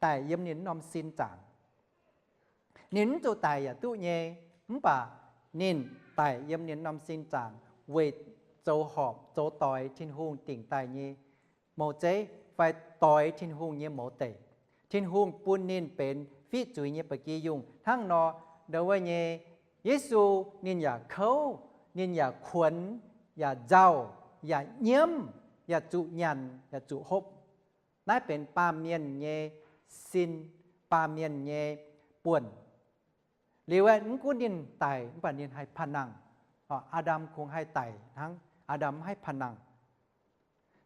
daic yiem ninh norm sin zaangc. Ninh mv zuqc daic yaac duqv nyei, mv baac ninh daic yiem ninh norm sin zaangc weic zoux horpc, zoux doix Tin-Hungh dingc daaih nyei mouz zeiv, fai doix Tin-Hungh nyei mouz deic. Tin-Hungh bun ninh benx fiqv zuiz nyei ba'gi yungh. Hnangv nor, ndongc wuov nyei, Yesu ninh yaac kouv, ninh yaac kuonx, yaac nzauh, yaac nyiemv, yaac zuqc nyanc, yaac zuqc hopv. Naaiv benx baamh mienh nyei sin, baamh mienh nyei buonc. Liuz aeqv, mv gunv ninh daic, mv baac ninh haih panh nangh. Aa^ndam kungx haih daic hnangv, Aa^ndam mv haih panh nangh.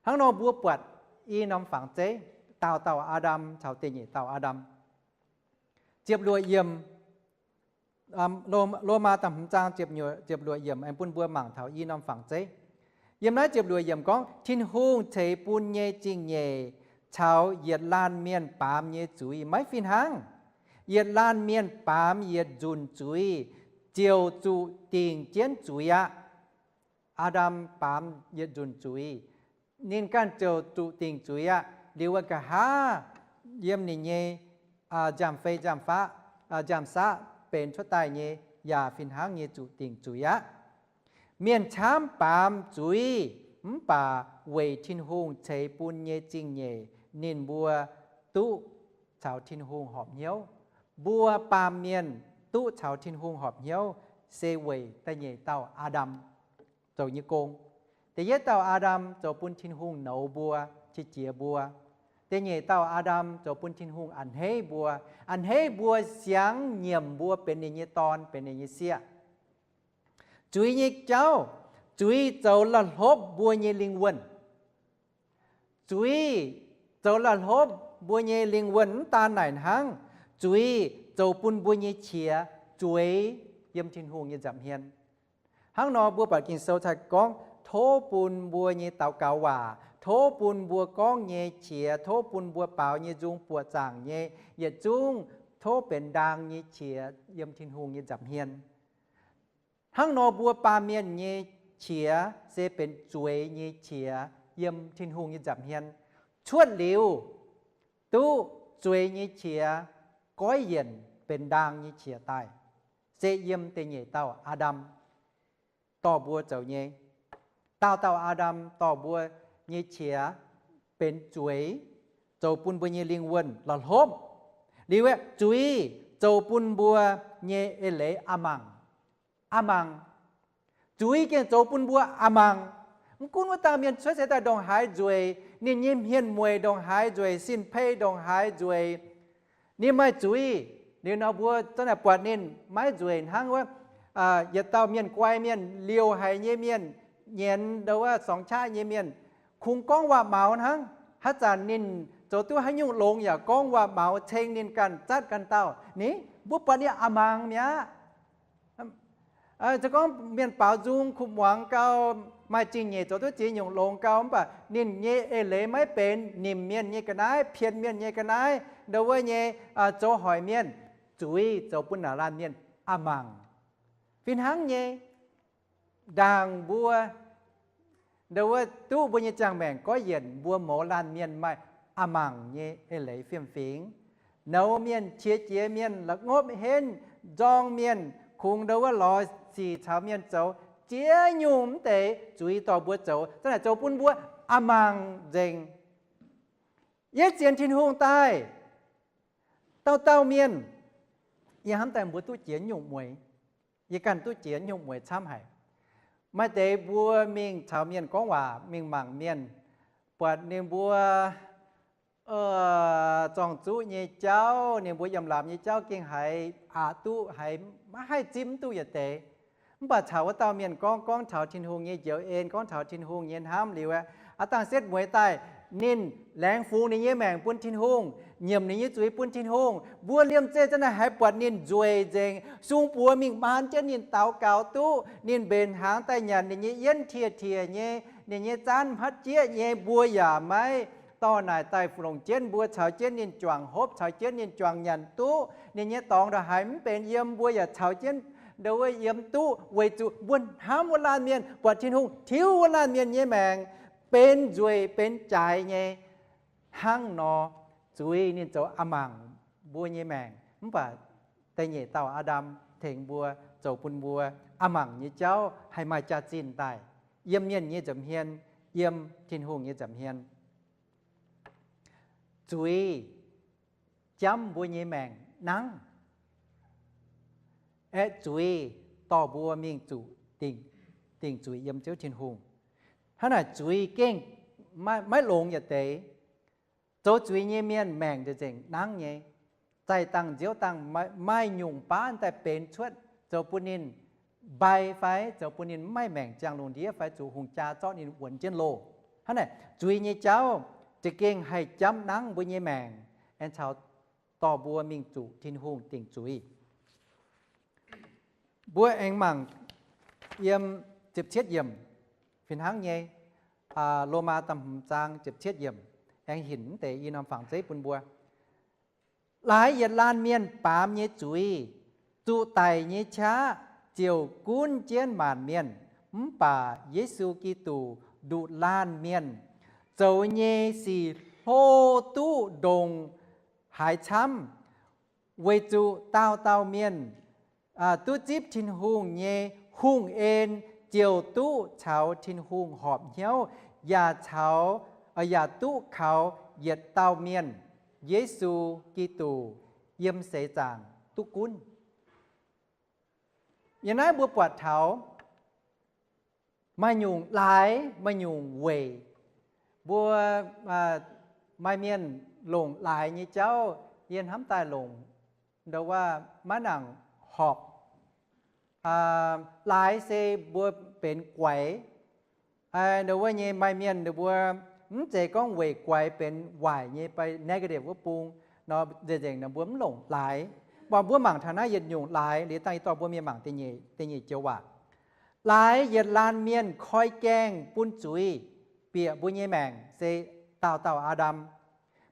Hnangv nor mbuo buatc i norm fangx zeiv, daauh dauh Aa^ndam caux da'nyeic dauh Aa^ndam. Ziepc luoqc yiemc, Lomaa da'hmz zaang ziepc luoqc yiemc aengx bun mbuo mangc taux i norm fangx zeiv. Yiem naaiv ziepc luoqc yiemc gorngv, Tin-Hungh ceix bun nyei zingh nyeic caux yietc laanh mienh baamz nyei zuiz maiv fih hnangv. Yietc laanh mienh baamz yietc nzunc zuiz ziouc zuqc dingc jienv zuiz aqv. Aa^ndam baamz yietc nzunc zuiz, ninh ganh ziouc zuqc dingc zuiz aqv. Liuz wuov nqa'haav yiem ninh nyei nziaamv-fei nziaamv-faqv, nziaamv-saqv benx cuotv daaih nyei yaac fih hnangv nyei zuqc dingc zuiz aqv. Mienh camv baamz zuiz, mv baac weic Tin-Hungh ceix bun nyei zingh nyeic ninh mbuo duqv caux Tin-Hungh horpc hnyouv. Mbuo baamh mienh duqv caux Tin-Hungh horpc hnyouv se weic da'nyeic dauh Aa^ndam zoux nyei gong. Da'yietv dauh Aa^ndam zoux bun Tin-Hungh nouz mbuo, qiex jiez mbuo. Da'nyeic dauh Aa^ndam zoux bun Tin-Hungh a'hneiv mbuo, a'hneiv mbuo siangx nyiemc mbuo benx ninh nyei dorn, benx ninh nyei sieqv. Zuiz nyei jauv, zuiz zoux la'hlopv mbuo nyei lingh wuonh. Zuiz zoux la'hlopv mbuo nyei lingh wuonh. Mv daan naaic hnangv, zuiz zoux bun mbuo nyei qiex zueiz yiem Tin-Hungh nyei nza'hmien. Hnangv nor mbuo buatc Ging-Sou cai gorngv, tov bun mbuo nyei daux gaux waac, tov bun mbuo gorngv nyei qiex, tov bun mbuo baaux nyei nzung buoqc zaangc nyei, yietc zungv tov benx ndaang nyei qiex yiem Tin-Hungh nyei nza'hmien. Hnangv nor mbuo baamh mienh nyei qiex se benx zueiz nyei qiex yiem Tin-Hungh nyei nza'hmien. Cuotv liuz, duqv zueiz nyei qiex goiv yienc benx ndaang nyei qiex daaih, se yiem da'nyeic dauh Aa^ndam dorh mbuo zoux nyei. Daauh dauh Aa^ndam dorh mbuo nyei qiex benx zueiz, zoux bun mbuo nyei lingh wuonh la'hlopv. Liuz aeqv, zuiz zoux bun mbuo nyei eix leiz a'mangc. A'mangc. Zuiz gengh zoux bun mbuo a'mangc. Mv gunv wuov dauh mienh cuotv seix daaih ndongc haaix nzueic, ninh nyei hmien mueic ndongc haaix nzueic, sin-pei ndongc haaix nzueic, ninh maaih zuiz. Liuz nor mbuo za'naaic buatc ninh maiv nzueic hnangv wuov yietc dauh mienh guai mienh, liouh haic nyei mienh, nyienz ndo wuov sorngx qaqv nyei mienh, kungx gorngv waac-maux hnangv. Haaix zanc ninh zoux duqv haaix nyungc longx yaac gorngv waac-maux ceng ninh ganh zatv ganh dauh ni. Mbuo buatc ninh a'mangc mi'aqv. Se gorngv mienh baaux nzung kuv muangx gau, maaih zingh nyeic zoux duqv ziex nyungc longx gau, mv baac ninh nyei eix leiz maiv benx nimc mienh nyei ga'naaiv, pien mienh nyei ga'naaiv, ndo wuov nyei zoux hoic mienh, zuiz zoux bun naaic laanh mienh a'mangc. Fih hnangv nyei, ndaangc mbuo ndo wuov duqv mbuo nyei ziangh maengc goiv yienc, mbuo mouz laanh mienh maaih a'mangc nyei eix leiz fiem-fingx. Nouz mienh, qiex jiez mienh, la'ngopv henv, nzorng mienh, kungx ndo wuov lorz sic caux mienh zoux, ziex nyungc mv deix zuiz dorh mbuo zoux, za'naaic zoux bun mbuo a'mangc nzengc. Yie zienx Tin-Hungh daaih, dauh dauh mienh, yie hnamv daaih mbuo duqv jiex nyungc mueiz. Yie ganh duqv jiex nyungc mueiz camv haic. Maaih deix mbuo mingh caux mienh gorngv waac, mingh mangc mienh, buatc ninh mbuo zorng-zuqv nyei jauv, ninh mbuo yiem laapc nyei jauv gengh haiz aqc duqv, haiz maiv haih zipv mv duqv yietc deix. Mv baac caux wuov dauh mienh gorngv, gorngv taux Tin-Hungh nyei njoux en, gorngv taux Tin-Hungh nyei hnamv liuz aeqv, aav dangh setv mueiz daaih, Ninh laengz fungx ninh nyei maengc bun Tin-Hungh, nyiemc ninh nyei zuiz bun Tin-Hungh. Mbuo liemh zeih zanc naaiv haiz buatc ninh nzueic nzengc, sung buoz mingh maan jienv ninh daux gaux duqv, ninh mbenc hnaangx daaih nyanc ninh nyei yienv tiec-tiec nyei, ninh nyei zaanv hmatv jieqv nyei, mbuo yaac maiv dorh naaic daaih longc jienv mbuo caux jienv ninh juangc hopv, caux jienv ninh juangc nyanc duqv. Ninh nyei dorngx ndongc haaix mv benx yiem, mbuo yaac caux jienv ndo wuov yiem duqv, weic zuqc mbuo hnamv wuov laanh mienh, buatc Tin-Hungh tiuv wuov laanh mienh nyei maengc benx nzueic benx jaaix nyei. Hnangv nor, zuiz ninh zoux a'mangc mbuo nyei maengc, mv baac da'nyeic dauh Aa^ndam tengx mbuo zoux bun mbuo a'mangc nyei jauv haih maaih jaax-zinh daaih yiem mienh nyei nza'hmien, yiem Tin-Hungh nyei nza'hmien. Zuiz jamv mbuo nyei maengc nangv. Aeqv, zuiz dorh mbuo mingh zuqc dingc, dingc zuiz yiem Ziouv Tin-Hungh. Hnangv naaic zuiz gengh maiv, maiv longx yietc deix. Zoux zuiz nyei mienh maengc nzengc nzengc nangv nyei. Zaih dangh nziouv dangh maaih, maaih nyungc baav daaih benx cuotv, zoux bun ninh mbai fai zoux bun ninh mv maaih maengc ziangh lungh ndiev fai zuqc hungh jaa zorqv ninh wuonx jienv loh. Hnangv naaic zuiz nyei jauv za'gengh haih jamv nangv mbuo nyei maengc, aengx caux dorh mbuo mingh zuqc Tin-Hungh dingc zuiz. Mbuo aengx mangc yiem ziepc cietv yiemc fih hnangv nyei, Lomaa da'hmz zaang ziepc cietv yiemc, aengx hinc mv deix i norm fangx zeiv bun mbuo. Laaix yietc laanh mienh baamz nyei zuiz, zuqc daic nyei qaqv ziouc gunv jienv maanc mienh. Mv baac Yesu Giduc nduqc laanh mienh zoux nyei sic hlo duqv ndongc haaix camv, weic zuqc dauh dauh mienh duqv zipv Tin-Hungh nyei hungh en ziouc duqv caux Tin-Hungh horpc hnyouv, yaac caux, yaac duqv kaux yietc dauh mienh, Yesu Giduc, yiem seix zaangc duqv gunv. Yiem naaiv mbuo buatc taux maaih nyungc laaix, maaih nyungc weic. Mbuo maaih mienh longc laaix nyei jauv, yie hnamv daaih longc ndo wuov maiv nangc horpc. Laaix se mbuo benx guaix. Ndo wuov nyei maaih mienh ninh mbuo mv zeiz gorngv weic guaix benx waaic nyei, fai negative wuov bung nor, nzengc-nzengc nor mbuo mv longc laaix. Mv baac mbuo mangc taux naaiv yietc nyungc laaix, liuz dangh yie dorh mbuo mienh mangc da'nyeic joux waac. Laaix yietc laanh mienh koi gaengh bun zuiz bieqc mbuo nyei maengc se dauh dauh Aa^ndam.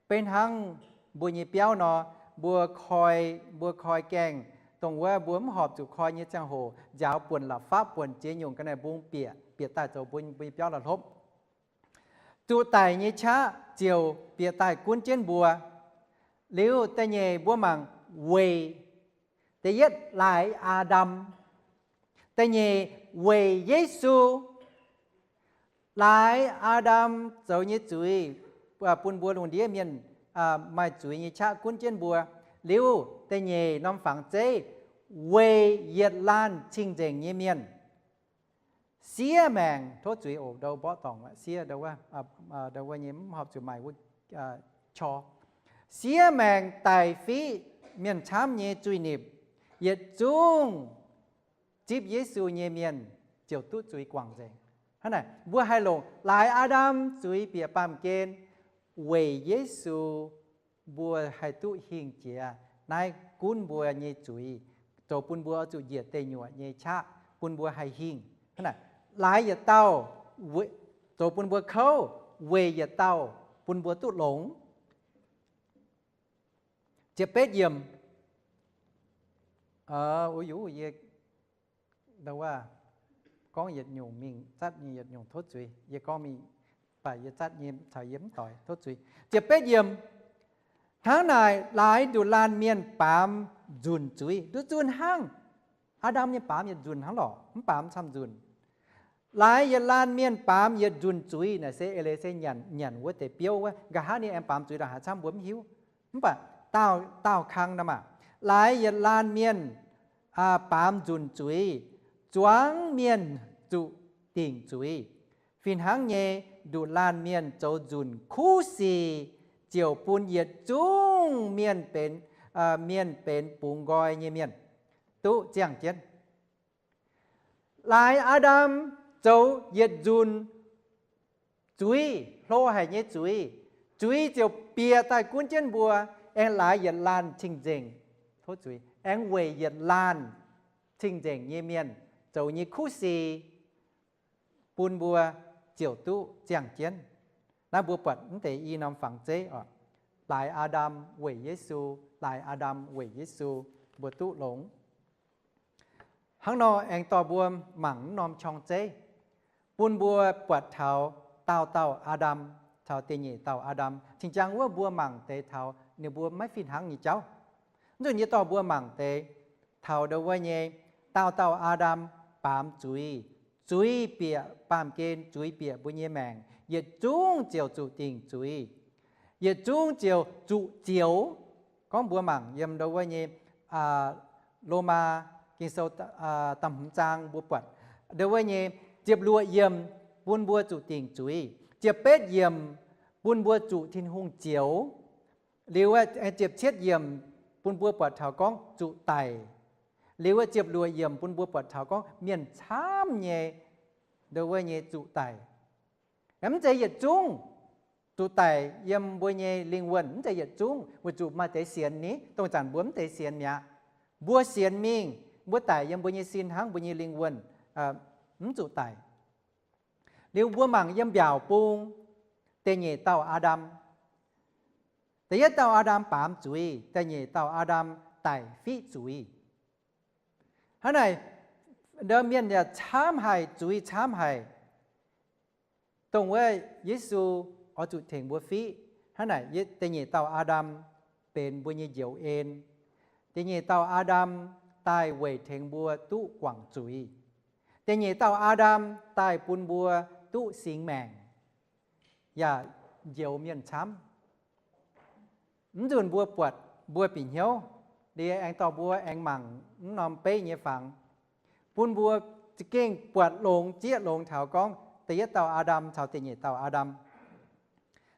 Beiv hnangv mbuo nyei biauv nor, mbuo koi, mbuo koi gaengh, dongh wuov mbuo mv horpc zuqc koi nyei ziangh hoc, nziaaux buonc la'fapv, buonc ziex nyungc ga'naaiv mbung bieqc, bieqc daaih zoux mbuo, mbuo nyei biauv la'hlopv. Zuqc daic nyei qaqv ziouc bieqc daaih gunv jienv mbuo. Liuz da'nyeic mbuo mangc weic, da'yietv laaix Aa^ndam, da'nyeic weic Yesu. Laaix Aa^ndam zoux nyei zuiz, bun mbuo lungh ndiev mienh maaih zuiz nyei qaqv gunv jienv mbuo. Liuz da'nyeic norm fangx zeiv weic yietc laanh cing-nzengc nyei mienh. Siev maengc, tov zuiz oc, ndau mborqv dorngc, siev ndau wuov nyei mv horpc zuqc maaih wuov qor. Siev maengc daic fiqv mienh camv nyei zuiz-nipc, yietc zungv zipv Yesu nyei mienh ziouc duqv zuiz guangc nzengc. Hnangv naaic mbuo haih longc laaix Aa^ndam zuiz bieqc baamh gen weic Yesu mbuo haih duqv hingh jiex. Naaiv gunv mbuo nyei zuiz, zoux bun mbuo oix zuqc njiec deic nyuoqc nyei qaqv, bun mbuo haih hingh. Hnangv naaic laaix yietc dauh zoux bun mbuo kouv, weic yietc dauh bun mbuo duqv longx. Ziepc betv yiemc, o, yie, ndo wuov, gorngv yietc nyungc mingh zatv nyei yietc nyungc tov zuiz. Yie gorngv mingh, baac yie zatv nyei caux yie mv doix, tov zuiz. Ziepc betv yiemc, hnangv naaic laaix nduqc laanh mienh baamz nzunc zuiz. Nduqc nzunc hnangv. Aa^ndam nyei baamz yietc nzunc hnangv lorqc, mv baamz camv nzunc. Laaix yietc laanh mienh baamz yietc nzunc zuiz naaic se eix leiz se nyanc, nyanc wuov deix biouv wuov. Nqa'haav ninh aengx baamz zuiz ndongc haaix camv mbuo mv hiuv. Mv baac daauh, daauh kang nor maah, laaix yietc laanh mienh baamz nzunc zuiz, zuangx mienh zuqc dingc zuiz. Fih hnangv nyei, nduqc laanh mienh zoux nzunc kuv sic ziouc bun yietc zungv mienh benx, mienh benx bungx nqoi nyei mienh duqv ziangh jienv. Laaix Aa^ndam zoux yietc nzunc zuiz, hlo haic nyei zuiz, zuiz ziouc bieqc daaih gunv jienv mbuo, aengx laaix yietc laanh cing-nzengc, tov zuiz, aengx weic yietc laanh cing-nzengc nyei mienh zoux nyei kuv si bun mbuo ziouc duqv ziangh jienv. Naaiv mbuo buatc mv deix i norm fangx zeiv oc. Laaix Aa^ndam weic Yesu, laaix Aa^ndam weic Yesu, mbuo duqv longx. Hnangv nor aengx dorh mbuo mangc mv norm qorng zeiv, bun mbuo buatc taux daauh dauh Aa^ndam caux da'nyeic dauh Aa^ndam. Cing-jang wuov mbuo mangc deix taux ninh mbuo maiv fih hnangv nyei jauv. Nzunc yie dorh mbuo mangc deix taux ndo wuov nyei, daauh dauh Aa^ndam baamz zuiz. Zuiz bieqc baamh gen, zuiz bieqc mbuo nyei maengc, yietc zungv ziouc zuqc dingc zuiz, yietc zungv ziouc zuqc zioux. Gorngv mbuo mangc yiem ndo wuov nyei Lomaa Ging-Sou da'hmz zaang mbuo buatc ndo wuov nyei ziepc luoqc yiemc bun mbuo zuqc dingc zuiz, ziepc betv yiemc bun mbuo zuqc Tin-Hungh zioux. Liuz ziepc cietv yiemc bun mbuo buatc taux gorngv zuqc daic. Liuz ziepc luoqc yiemc bun mbuo buatc taux gorngv mienh camv nyei ndo wuov nyei zuqc daic. Mv zeiz yietc zungv zuqc daic yiem mbuo nyei lingh wuonh, mv zeiz yietc zungv, weic zuqc maaih deix sienx ni, dongh zanc mbuo mv deix sienx mi'aqv. Mbuo sienx mingh, mbuo daic yiem mbuo nyei sin hnangv, mbuo nyei lingh wuonh mv zuqc daic. Liuz mbuo mangc yiem mbiaauc bung da'nyeic dauh Aa^ndam. Da'yietv dauh Aa^ndam baamz zuiz, da'nyeic dauh Aa^ndam daic fiqv zuiz. Hnangv naaic, ndo mienh yaac camv haic, zuiz camv haic. Dongh wuov Yesu oix zuqc tengx mbuo fiqv. Hnangv naaic, da'nyeic dauh Aa^ndam benx mbuo nyei njoux en. Da'nyeic dauh Aa^ndam daaih weic tengx mbuo duqv guangc zuiz. Da'nyeic dauh Aa^ndam daaih bun mbuo duqv singx maengc yaac njoux mienh camv. Mv nzunc mbuo buatc, mbuo bieqc hnyouv, liuz aengx dorh mbuo aengx mangc mv norm beiv nyei fangx, bun mbuo za'gengh buatc longx zieqv longx taux gorngv da'yietv dauh Aa^ndam caux da'nyeic dauh Aa^ndam.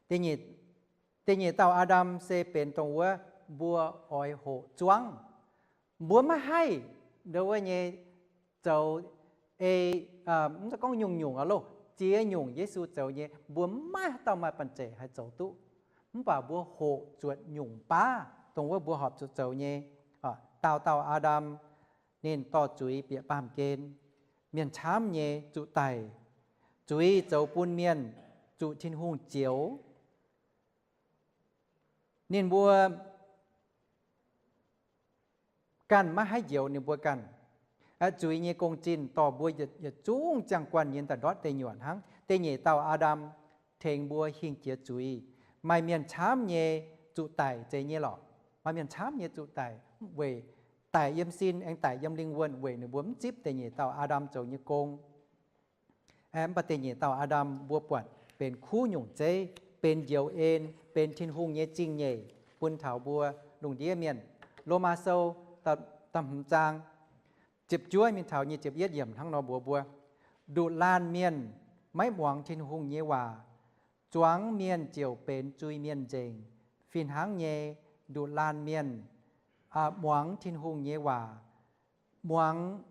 Da'nyeic dauh Aa^ndam se benx dongh wuov mbuo oix hoqc zuangv. Mbuo maiv haih ndo wuov nyei zoux ei, mv gorngv nyungc-nyungc aqv loh, ziex nyungc Yesu zoux nyei, mbuo maiv dauh maaih banh zeic haih zoux duqv. Mv baac mbuo hoqc zuotc nyungc baav dongh wuov mbuo horpc zuqc zoux nyei. Daauh dauh Aa^ndam ninh dorh zuiz bieqc baamh gen, mienh camv nyei zuqc daic. Zuiz zoux bun mienh zuqc Tin-Hungh zioux. Ninh mbuo ganh maiv haih njoux ninh mbuo ganh. Zuiz nyei gong-zinh dorh mbuo yietc zungv ziangh guanh nyei nda'ndortv deic nyuoqc hnangv. Da'nyeic dauh Aa^ndam tengx mbuo hingh jiex zuiz. Maaih mienh camv nyei zuqc daic zeiz nyei lorqc. Maaih mienh camv nyei zuqc daic weic daic yiem sin aengx daic yiem lingh wuonh weic ninh mbuo mv zipv da'nyeic dauh Aa^ndam zoux nyei gong. Mv baac da'nyeic dauh Aa^ndam mbuo buatc benx kuv nyungc zeiv, benx njoux en, benx Tin-Hungh nyei zingh nyeic bun taux mbuo lungh ndiev mienh. Lomaa Sou da'hmz zaang ziepc juov mingh taux nyic ziepc yietv yiemc hnangv nor mbuox mbuo, nduqc laanh mienh maiv muangx Tin-Hungh nyei waac. Zuangx mienh ziouc benx zuiz-mienh nzengc. Fih hnangv nyei, nduqc laanh mienh muangx Tin-Hungh nyei waac. Muangx,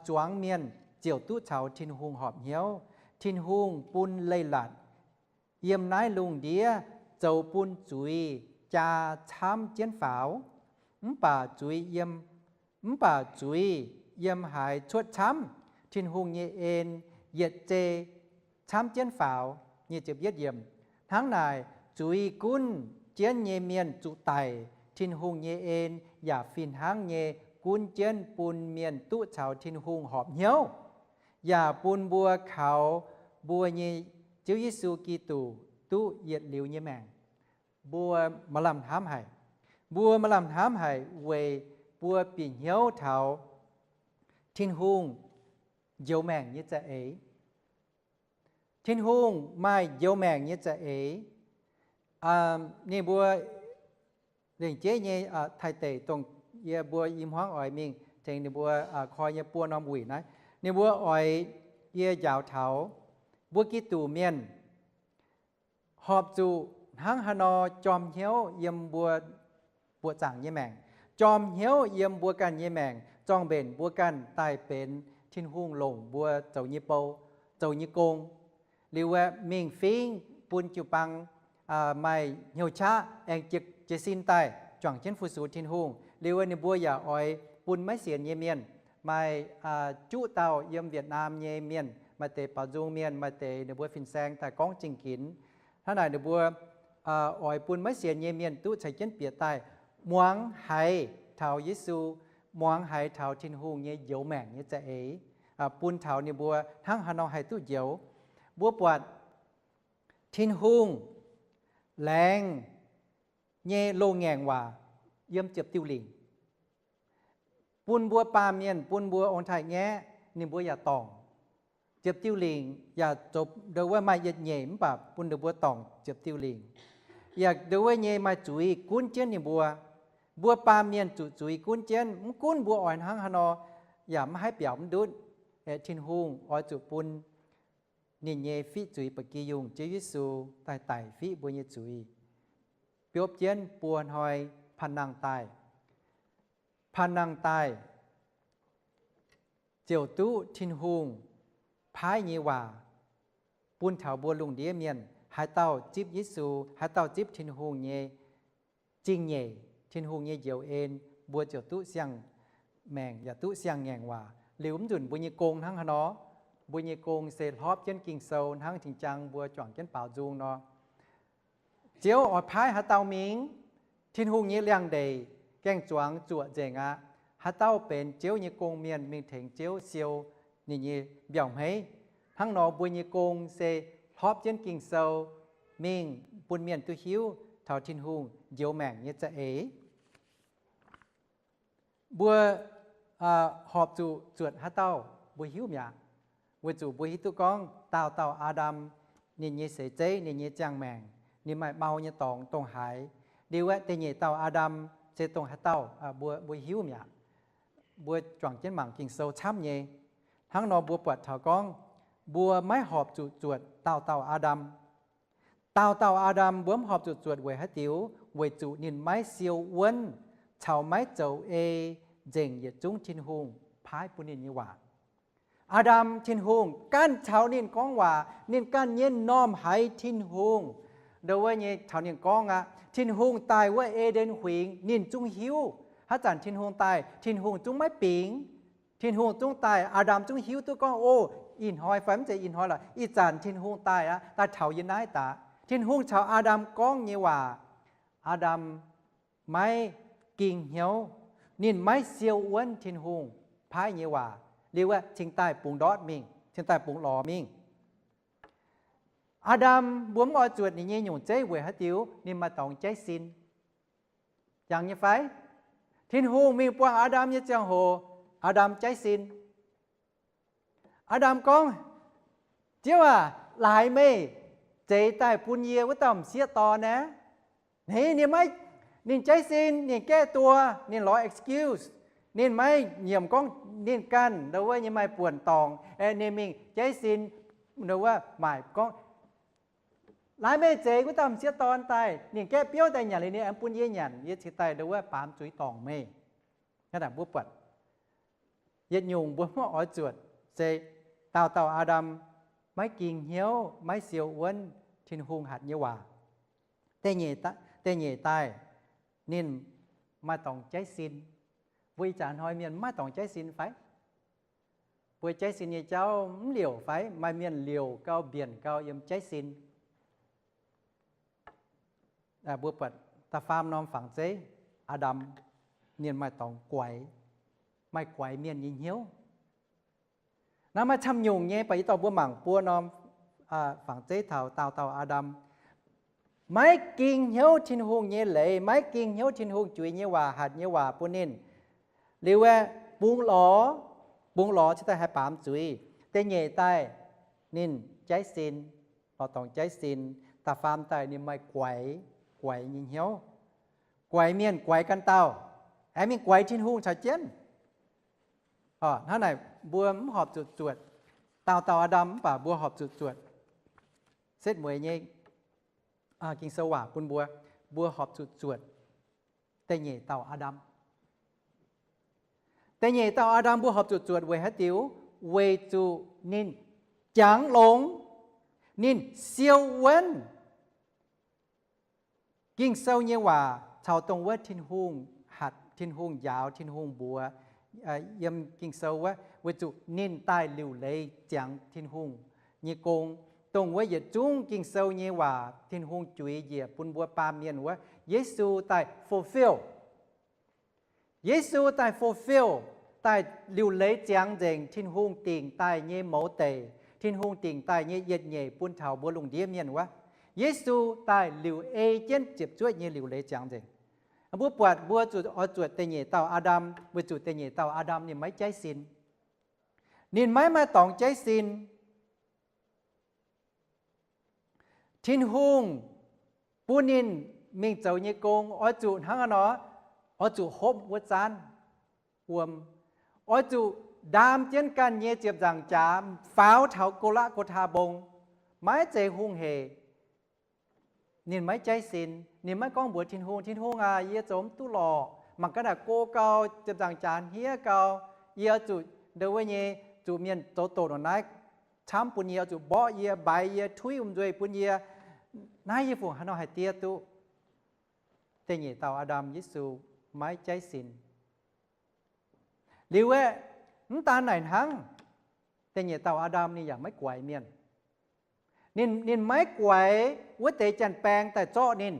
zuangx mienh ziouc duqv caux Tin-Hungh horpc hnyouv. Tin-Hungh bun leiz-latc yiem naaiv lungh ndiev zoux bun zuiz jaa camv jienv faaux. Mv baac zuiz yiem, mv baac zuiz yiem haaix cuotv camv, Tin-Hungh nyei en yietc zei camv jienv faaux. Hnangv naaic, zuiz gunv jienv nyei mienh zuqc daic, Tin-Hungh nyei en yaac fih hnangv nyei gunv jienv bun mienh duqv caux Tin-Hungh horpc hnyouv, yaac bun mbuo kaux mbuo nyei Ziouv Yesu Giduc duqv yietc liuz nyei maengc. Mbuo maaih lamh hnamv haic. Mbuo maaih lamh hnamv haic weic mbuo bieqc hnyouv taux Tin-Hungh njoux maengc nyei za'eix. Tin-Hungh maaih njoux maengc nyei za'eix. Ninh mbuo lengc jeiv nyei taaih deic, dongh yie mbuo i hmuangv oix mingh tengx ninh mbuo koi nyei buo norm wuic naaiv, ninh mbuo oix yie njaaux taux mbuo Giduc mienh horpc zuqc hnangv haaix nor jorm hnyouv yiem mbuo buoqc zaangc nyei maengc, jorm hnyouv yiem mbuo ganh nyei maengc, zorng-mbenc mbuo ganh daaih benx Tin-Hungh longc mbuo zoux nyei bou, zoux nyei gong. Liuz aeqv, mingh fingv bun jiu-baang maaih hnyouv qaqv aengx jiez sin daaih juangc jienv fu-sux Tin-Hungh. Liuz ninh mbuo yaac oix bun maiv sienx nyei mienh, maaih juqv dauh yiem Việt Nam nyei mienh, maaih deix baaux nzung mienh, maaih deix ninh mbuo fin-saeng daaih gorngv zingh ginx. Hnangv naaic ninh mbuo oix bun maiv sienx nyei mienh duqv caux jienv bieqc daaih muangx haiz taux Yesu, muangx haiz taux Tin-Hungh nyei njoux maengc nyei za'eix, bun taux ninh mbuo hnangv haaix nor haih duqv njoux. Mbuo buatc Tin-Hungh laengz nyei loz-ngaengc waac yiem ziepc diuh lingc bun mbuo baamh mienh, bun mbuo ong-taaix ngaeqv, ninh mbuo yaac dorngc ziepc diuh lingc, yaac zoux ndongc wuov maaih yietc nyeic mv baac bun ninh mbuo dorngc ziepc diuh lingc. Yaac ndongc wuov nyei maaih zuiz gunv jienv ninh mbuo. Mbuo baamh mienh zuqc zuiz gunv jienv, mv gunv mbuo oix hnangv haaix nor, yaac mv haih biaux mv ndutv. Tin-Hungh oix zuqc bun ninh nyei fiqv zuiz ba'gi yungh, Ziouv Yesu, daaih daic fiqv mbuo nyei zuiz, biopv jienv buo hnoi, panh nangh daaih. Panh nangh daaih ziouc duqv Tin-Hungh paaiv nyei waac bun taux mbuo lungh ndiev mienh. Haaix dauh zipv Yesu, haaix dauh zipv Tin-Hungh nyei zingh nyeic, Tin-Hungh nyei njoux en, mbuo ziouc duqv siang-maengc yaac duqv siang-ngaengc waac. Liuz mv nzunc mbuo nyei gong hnangv haaix nor? Mbuo nyei gong se hlorpv jienv Ging-Sou hnangv tin-jang mbuo juangc jienv baaux nzung nor. Ziouv oix paaiv haaix dauh mingh? Tin-Hungh nyei liangx-ndeic gaeng-zuangx zuoqc nzengc aqv. Haaix dauh benx Ziouv nyei gong-mienh mingh tengx Ziouv siou ninh nyei mbiauh hmeiv. Hnangv nor mbuo nyei gong se hlorpv jienv Ging-Sou mingh bun mienh duqv hiuv taux Tin-Hungh njoux maengc nyei za'eix. Mbuo horpc zuqc zuotc haaix dauh mbuo hiuv mi'aqv. Weic zuqc mbuo hiuv duqv gorngv daauh dauh Aa^ndam ninh nyei seix zeiv, ninh nyei ziangh maengc, ninh maaih mau nyei dorngx dongh haaix. Liuz aeqv, da'nyeic dauh Aa^ndam se dongh haaix dauh, mbuo, mbuo hiuv mi'aqv. Mbuo juangc jienv mangc Ging-Sou camv nyei. Hnangv nor mbuo buatc taux gorngv mbuo maiv horpc zuqc zuotc daauh dauh Aa^ndam. Daauh dauh Aa^ndam mbuo mv horpc zuqc zuotc weic haaix diuc? Weic zuqc ninh maiv siou wuonv caux maiv zoux ei nzengc yietc zungv Tin-Hungh paaiv bun ninh nyei waac. Aa^ndam, Tin-Hungh ganh caux ninh gorngv waac, ninh ganh nyei m'normh haiz Tin-Hungh ndongc wuov nyei caux ninh gorngv aqv. Tin-Hungh daaih wuov E^nden Huingx ninh zungv hiuv. Haaix zanc Tin-Hungh daaih, Tin-Hungh zungv maiv bingx. Tin-Hungh zungv daaih, Aa^ndam zungv hiuv duqv gorngv, o, ih hnoi fai mv zeiz ih hnoi lorqc, ih zanc Tin-Hungh daaih aqv, daaih taux yie naaiv daaih. Tin-Hungh caux Aa^ndam gorngv nyei waac, Aa^ndam maiv ging hnyouv. Ninh maiv siou wuonv Tin-Hungh paaiv nyei waac. Liuz aeqv, cingx daaih bungx ndortv mingh, cingx daaih bungx lorz mingh. Aa^ndam mbuo mv oix zuotc ninh nyei nyungc zeiv weic haaix diuc? Ninh maaih dorngx jaiv sin. Jangx nyei fai? Tin-Hungh mingh buangh Aa^ndam nyei ziangh hoc, Aa^ndam jaiv sin. Aa^ndam gorngv, Ziouv aac, laaix meih zeix daaih bun yie wuov dauh m'sieqv dorn aeqv? Ninh, ninh maiv, ninh jaiv sin, ninh gaeqv duoh, ninh lorz excuse. Ninh maiv nyiemc gorngv ninh ganh ndau wuov nyei maaih buonc dorngc, ninh mingh jaiv sin, ndau wuov maaic gorngv, Laaix meih zeix wuov dauh m'sieqv dorn daaih, ninh gaeqv biouv daaih nyanc liuz, ninh aengx bun yie nyanc, yie cingx daaih ndau wuov baamz zuiz dorngc meih. Hnangv naaic mbuo buatc yietc nyungc mbuo mv oix zuotc se daauh dauh Aa^ndam maiv ging hnyouv, maiv siou wuonv Tin-Hungh hatc nyei waac. Da'nyeic daaih, ninh maaih dorngx jaiv sin. Mbuo ih jaax hnoi mienh mv maaih dorngx jaiv sin fai? Mbuo jaiv sin nyei jauv mv liouc fai? Maaih mienh liouc gau, mbienc gau yiem jaiv sin. Mbuo buatc da'faam norm fangx zeiv, Aa^ndam, ninh maaih dorngx guaix, maaih guaix mienh nyei hnyouv. Naaiv maaih camv nyungc nyei, baac yie dorh mbuo mangc buo norm fangx zeiv taux daauh dauh Aa^ndam maiv ging hnyouv Tin-Hungh nyei leiz, maiv ging hnyouv Tin-Hungh juix nyei waac, hatc nyei waac bun ninh. Liuz aeqv, bungx lorz, bungx lorz cingx daaih haih baamz zuiz. Da'nyeic daaih ninh jaiv sin, lorz dorngx jaiv sin. Da'faam daaih ninh maaih guaix, guaix nyei hnyouv. Guaix mienh, guaix ganh dauh, aengx mingh guaix Tin-Hungh caux jienv. Hnangv naaic mbuo mv horpc zuqc zuotc daauh dauh Aa^ndam, mv baac mbuo horpc zuqc zuotc setv mueiz nyei Ging-Sou waac bun mbuo, mbuo horpc zuqc zuotc da'nyeic dauh Aa^ndam. Da'nyeic dauh Aa^ndam mbuo horpc zuqc zuotc weic haaix diuc? Weic zuqc ninh jangx longx, ninh siou wuonv, Ging-Sou nyei waac caux dongh wuov Tin-Hungh hatc, Tin-Hungh njaaux, Tin-Hungh mbuox yiem Ging-Sou wuov, weic zuqc ninh daaih liuc leiz ziangx Tin-Hungh nyei gong. Dongh wuov yietc zungv Ging-Sou nyei waac Tin-Hungh juix njiec bun mbuo baamh mienh wuov, Yesu daaih fulfill. Yesu daaih fulfill, daaih liuc leiz ziangx nzengc Tin-Hungh dingc daaih nyei mouz deic, Tin-Hungh dingc daaih nyei yietc nyeic bun taux mbuo lungh ndiev mienh wuov. Yesu daaih liuc ei jienv ziepc zuoqv nyei liuc leiz ziangx nzengc. Mbuo buatc mbuo zuqc oix zuotc da'nyeic dauh Aa^ndam, weic zuqc da'nyeic dauh Aa^ndam ninh maiv jaiv sin. Ninh maiv maaih dorngx jaiv sin. Tin-Hungh bun ninh mingh zoux nyei gong oix zuqc hnangv haaix nor, oix zuqc hopv wuov zaanv wuom, oix zuqc ndaam jienv ganh nyei ziepc nzaangc jaax faaux taux Go^laqv Go^taa Mbong, maiv zeiz hungh heic. Ninh maiv jaiv sin, ninh maiv gorngv mbuox Tin-Hungh, Tin-Hungh aac, yie zoux mv duqv lorqc, mangc gaax naaic go gau, ziepc nzaangc jaax hniev gau, yie oix zuqc ndo wuov nyei, zuqc mienh zoux doqc nor naaiv camv bun yie, oix zuqc mborqv yie, mbaix yie, tuiv wuom-nzuih bun yie. Naaiv yie fungc haaix nor haih diev duqv? Da'nyeic dauh Aa^ndam, Yesu, maiv jaiv sin. Liuz aeqv, mv daan naaic hnangv, da'nyeic dauh Aa^ndam ninh yaac maiv guaix mienh. Ninh, ninh maiv guaix wuov deix janx-baeng daaih zorqv ninh.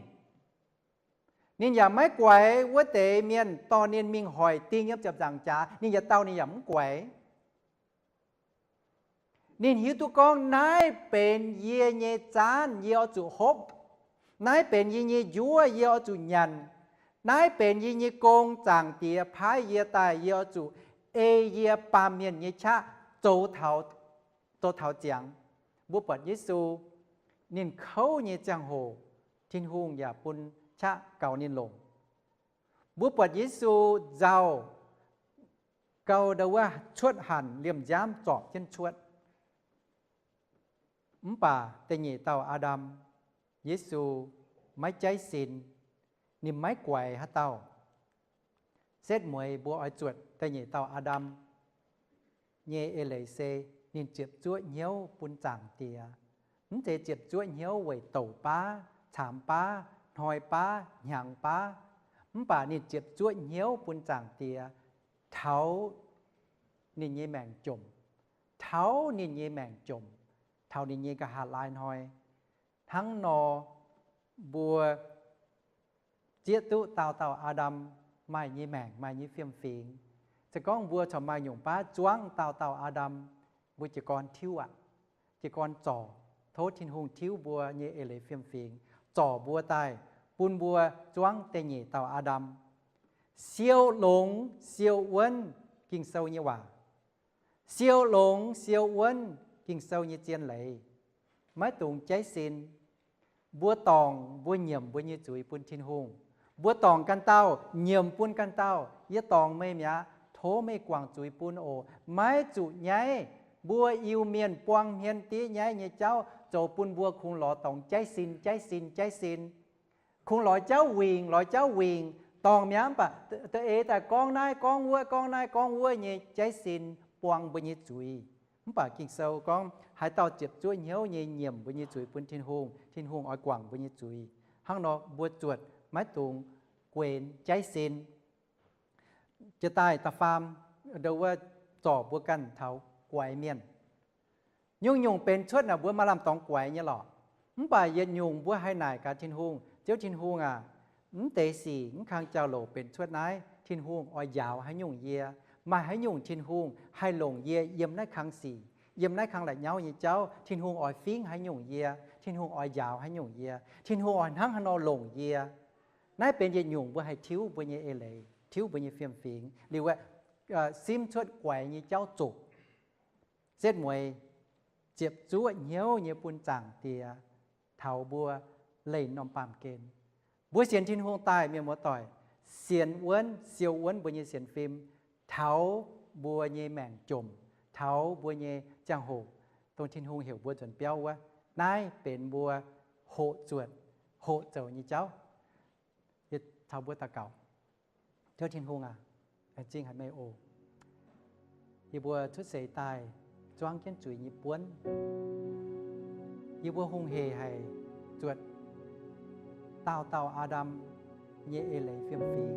Ninh yaac maiv guaix wuov deix mienh dorh ninh mingh hoic ding yiem ziepc nzaangc jaax, ninh yietc dauh ninh yaac mv guaix. Ninh hiuv duqv gorngv, naaiv benx yie nyei zaanv, yie oix zuqc hopv. Naaiv benx yie nyei njuov, yie oix zuqc nyanc. Naaiv benx yie nyei gong, Zaangc Diex paaiv yie daaih, yie oix zuqc ei yie baamh mienh nyei qaqv zoux taux, zoux taux ziangx. Mbuo buatc Yesu, ninh kouv nyei ziangh hoc, Tin-Hungh yaac bun qaqv gaux ninh longc. Mbuo buatc Yesu nzauh gau ndau wuov cuotv hanc liemh nziaamv zorpc jienv cuotv. Mv baac da'nyeic dauh Aa^ndam, Yesu, maiv jaiv sin, ninh maiv guaix haaix dauh. Setv mueiz mbuo oix zuotc da'nyeic dauh Aa^ndam nyei eix leiz se ninh ziepc zuoqv hnyouv bun Zaangc Diex. Mv zeiz ziepc zuoqv hnyouv weic douc baav, caamx baav, hnoi baav, hnyangx baav, mv baac ninh ziepc zuoqv hnyouv bun Zaangc Diex taux ninh nyei maengc jomc, taux ninh nyei maengc jomc, taux ninh nyei nqa'haav laai hnoi. Hnangv nor, mbuo zieqv duqv dauh dauh Aa^ndam maaih nyei maengc, maaih nyei fiem-fingx. Se gorngv mbuo corc maaih nyungc baav zuangv dauh dauh Aa^ndam, mbuo jiez gorn tiuv aqv. Jiez gorn zorc, tov Tin-Hungh tiuv mbuo nyei eix leiz fiem-fingx, zorc mbuo daaih bun mbuo zuangv da'nyeic dauh Aa^ndam. Siou longx siou wuonv, Ging-Sou nyei waac. Siou longx siou wuonv, Ging-Sou nyei zien leiz. Maiv dungx jaiv sin. Mbuo dorngc mbuo nyiemc mbuo nyei zuiz bun Tin-Hungh. Mbuo dorngc ganh dauh, nyiemc bun ganh dauh, yie dorngc meih mi'aqv, tov meih guangc zuiz bun oc. Maiv zuqc nyaiv. Mbuo Iu-Mienh buang hmien diev nyaiv nyei jauv zoux bun mbuo kungx lorz dorngx jaiv sin, jaiv sin, jaiv sin. Kungx lorz jauv wingc, lorz jauv wingc, dorngc mi'aqv, mv baac da'eix daaih gorngv naaiv gorngv wuov, gorngv naaiv gorngv wuov nyei jaiv sin buang mbuo nyei zuiz. Mv baac Ging-Sou gorngv haaix dauh ziepc zuoqv hnyouv nyei nyiemc mbuo nyei zuiz bun Tin-Hungh, Tin-Hungh oix guangc mbuo nyei zuiz. Hnangv nor mbuo zuotc maiv dungx guenx jaiv sin. Jiex daaih da'faam, ndo wuov, zorc mbuo ganh taux guaix mienh. Nyungc-nyungc benx cuotv naaic mbuo maaih lamh dorngx guaix nyei lorqc. Mv baac yietc nyungc mbuo haih naaic gaax Tin-Hungh, Ziouv Tin-Hungh aac, mv deix sic mv kang jauv-louc benx cuotv naaiv, Tin-Hungh oix njaaux haaix nyungc yie? Maaih haaix nyungc Tin-Hungh haih longc yie yiem naaiv kang sic, yiem naaiv kang la'nyauv nyei jauv? Tin-Hungh oix fingv haaix nyungc yie? Tin-Hungh oix njaaux haaix nyungc yie? Tin-Hungh oix hnangv haaix nor longc yie? Naaiv benx yietc nyungc mbuo haih tiuv mbuo nyei eix leiz, tiuv mbuo nyei fiem-fingx. Liuz aeqv, simv cuotv guaix nyei jauv zuqc. Setv mueiz, ziepc zuoqv hnyouv nyei bun Zaangc Diex taux mbuo leih norm baamh gen. Mbuo sienx Tin-Hungh daaih, mienh muoz-doic, sienx wuonv, siou wuonv mbuo nyei sienx fim, taux mbuo nyei maengc jomc, taux mbuo nyei ziangh hoc, dongh Tin-Hungh heuc mbuo nzuonx biauv wuov, naaiv benx mbuo hoqc zuotc, hoqc zoux nyei jauv. Yie caux mbuo daux gaux. Ziouv Tin-Hungh aac, laengz zingh haic meih oc. Yie mbuo cuotv seix daaih zuangv jienv zuiz nyei buonv. Yie mbuo hungh hec haic zuotc dauh dauh Aa^ndam nyei eix leiz fiem-fingx,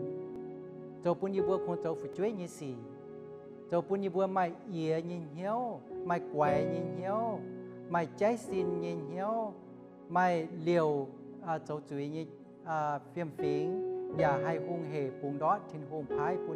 zoux bun yie mbuo kungx zoux fu'jueiv nyei sic, zoux bun yie mbuo maaih yie nyei hnyouv, maaih guaix nyei hnyouv, maaih jaiv sin nyei hnyouv, maaih liouc zoux zuiz nyei fiem-fingx, yaac haih hungh hec bungx ndortv Tin-Hungh paaiv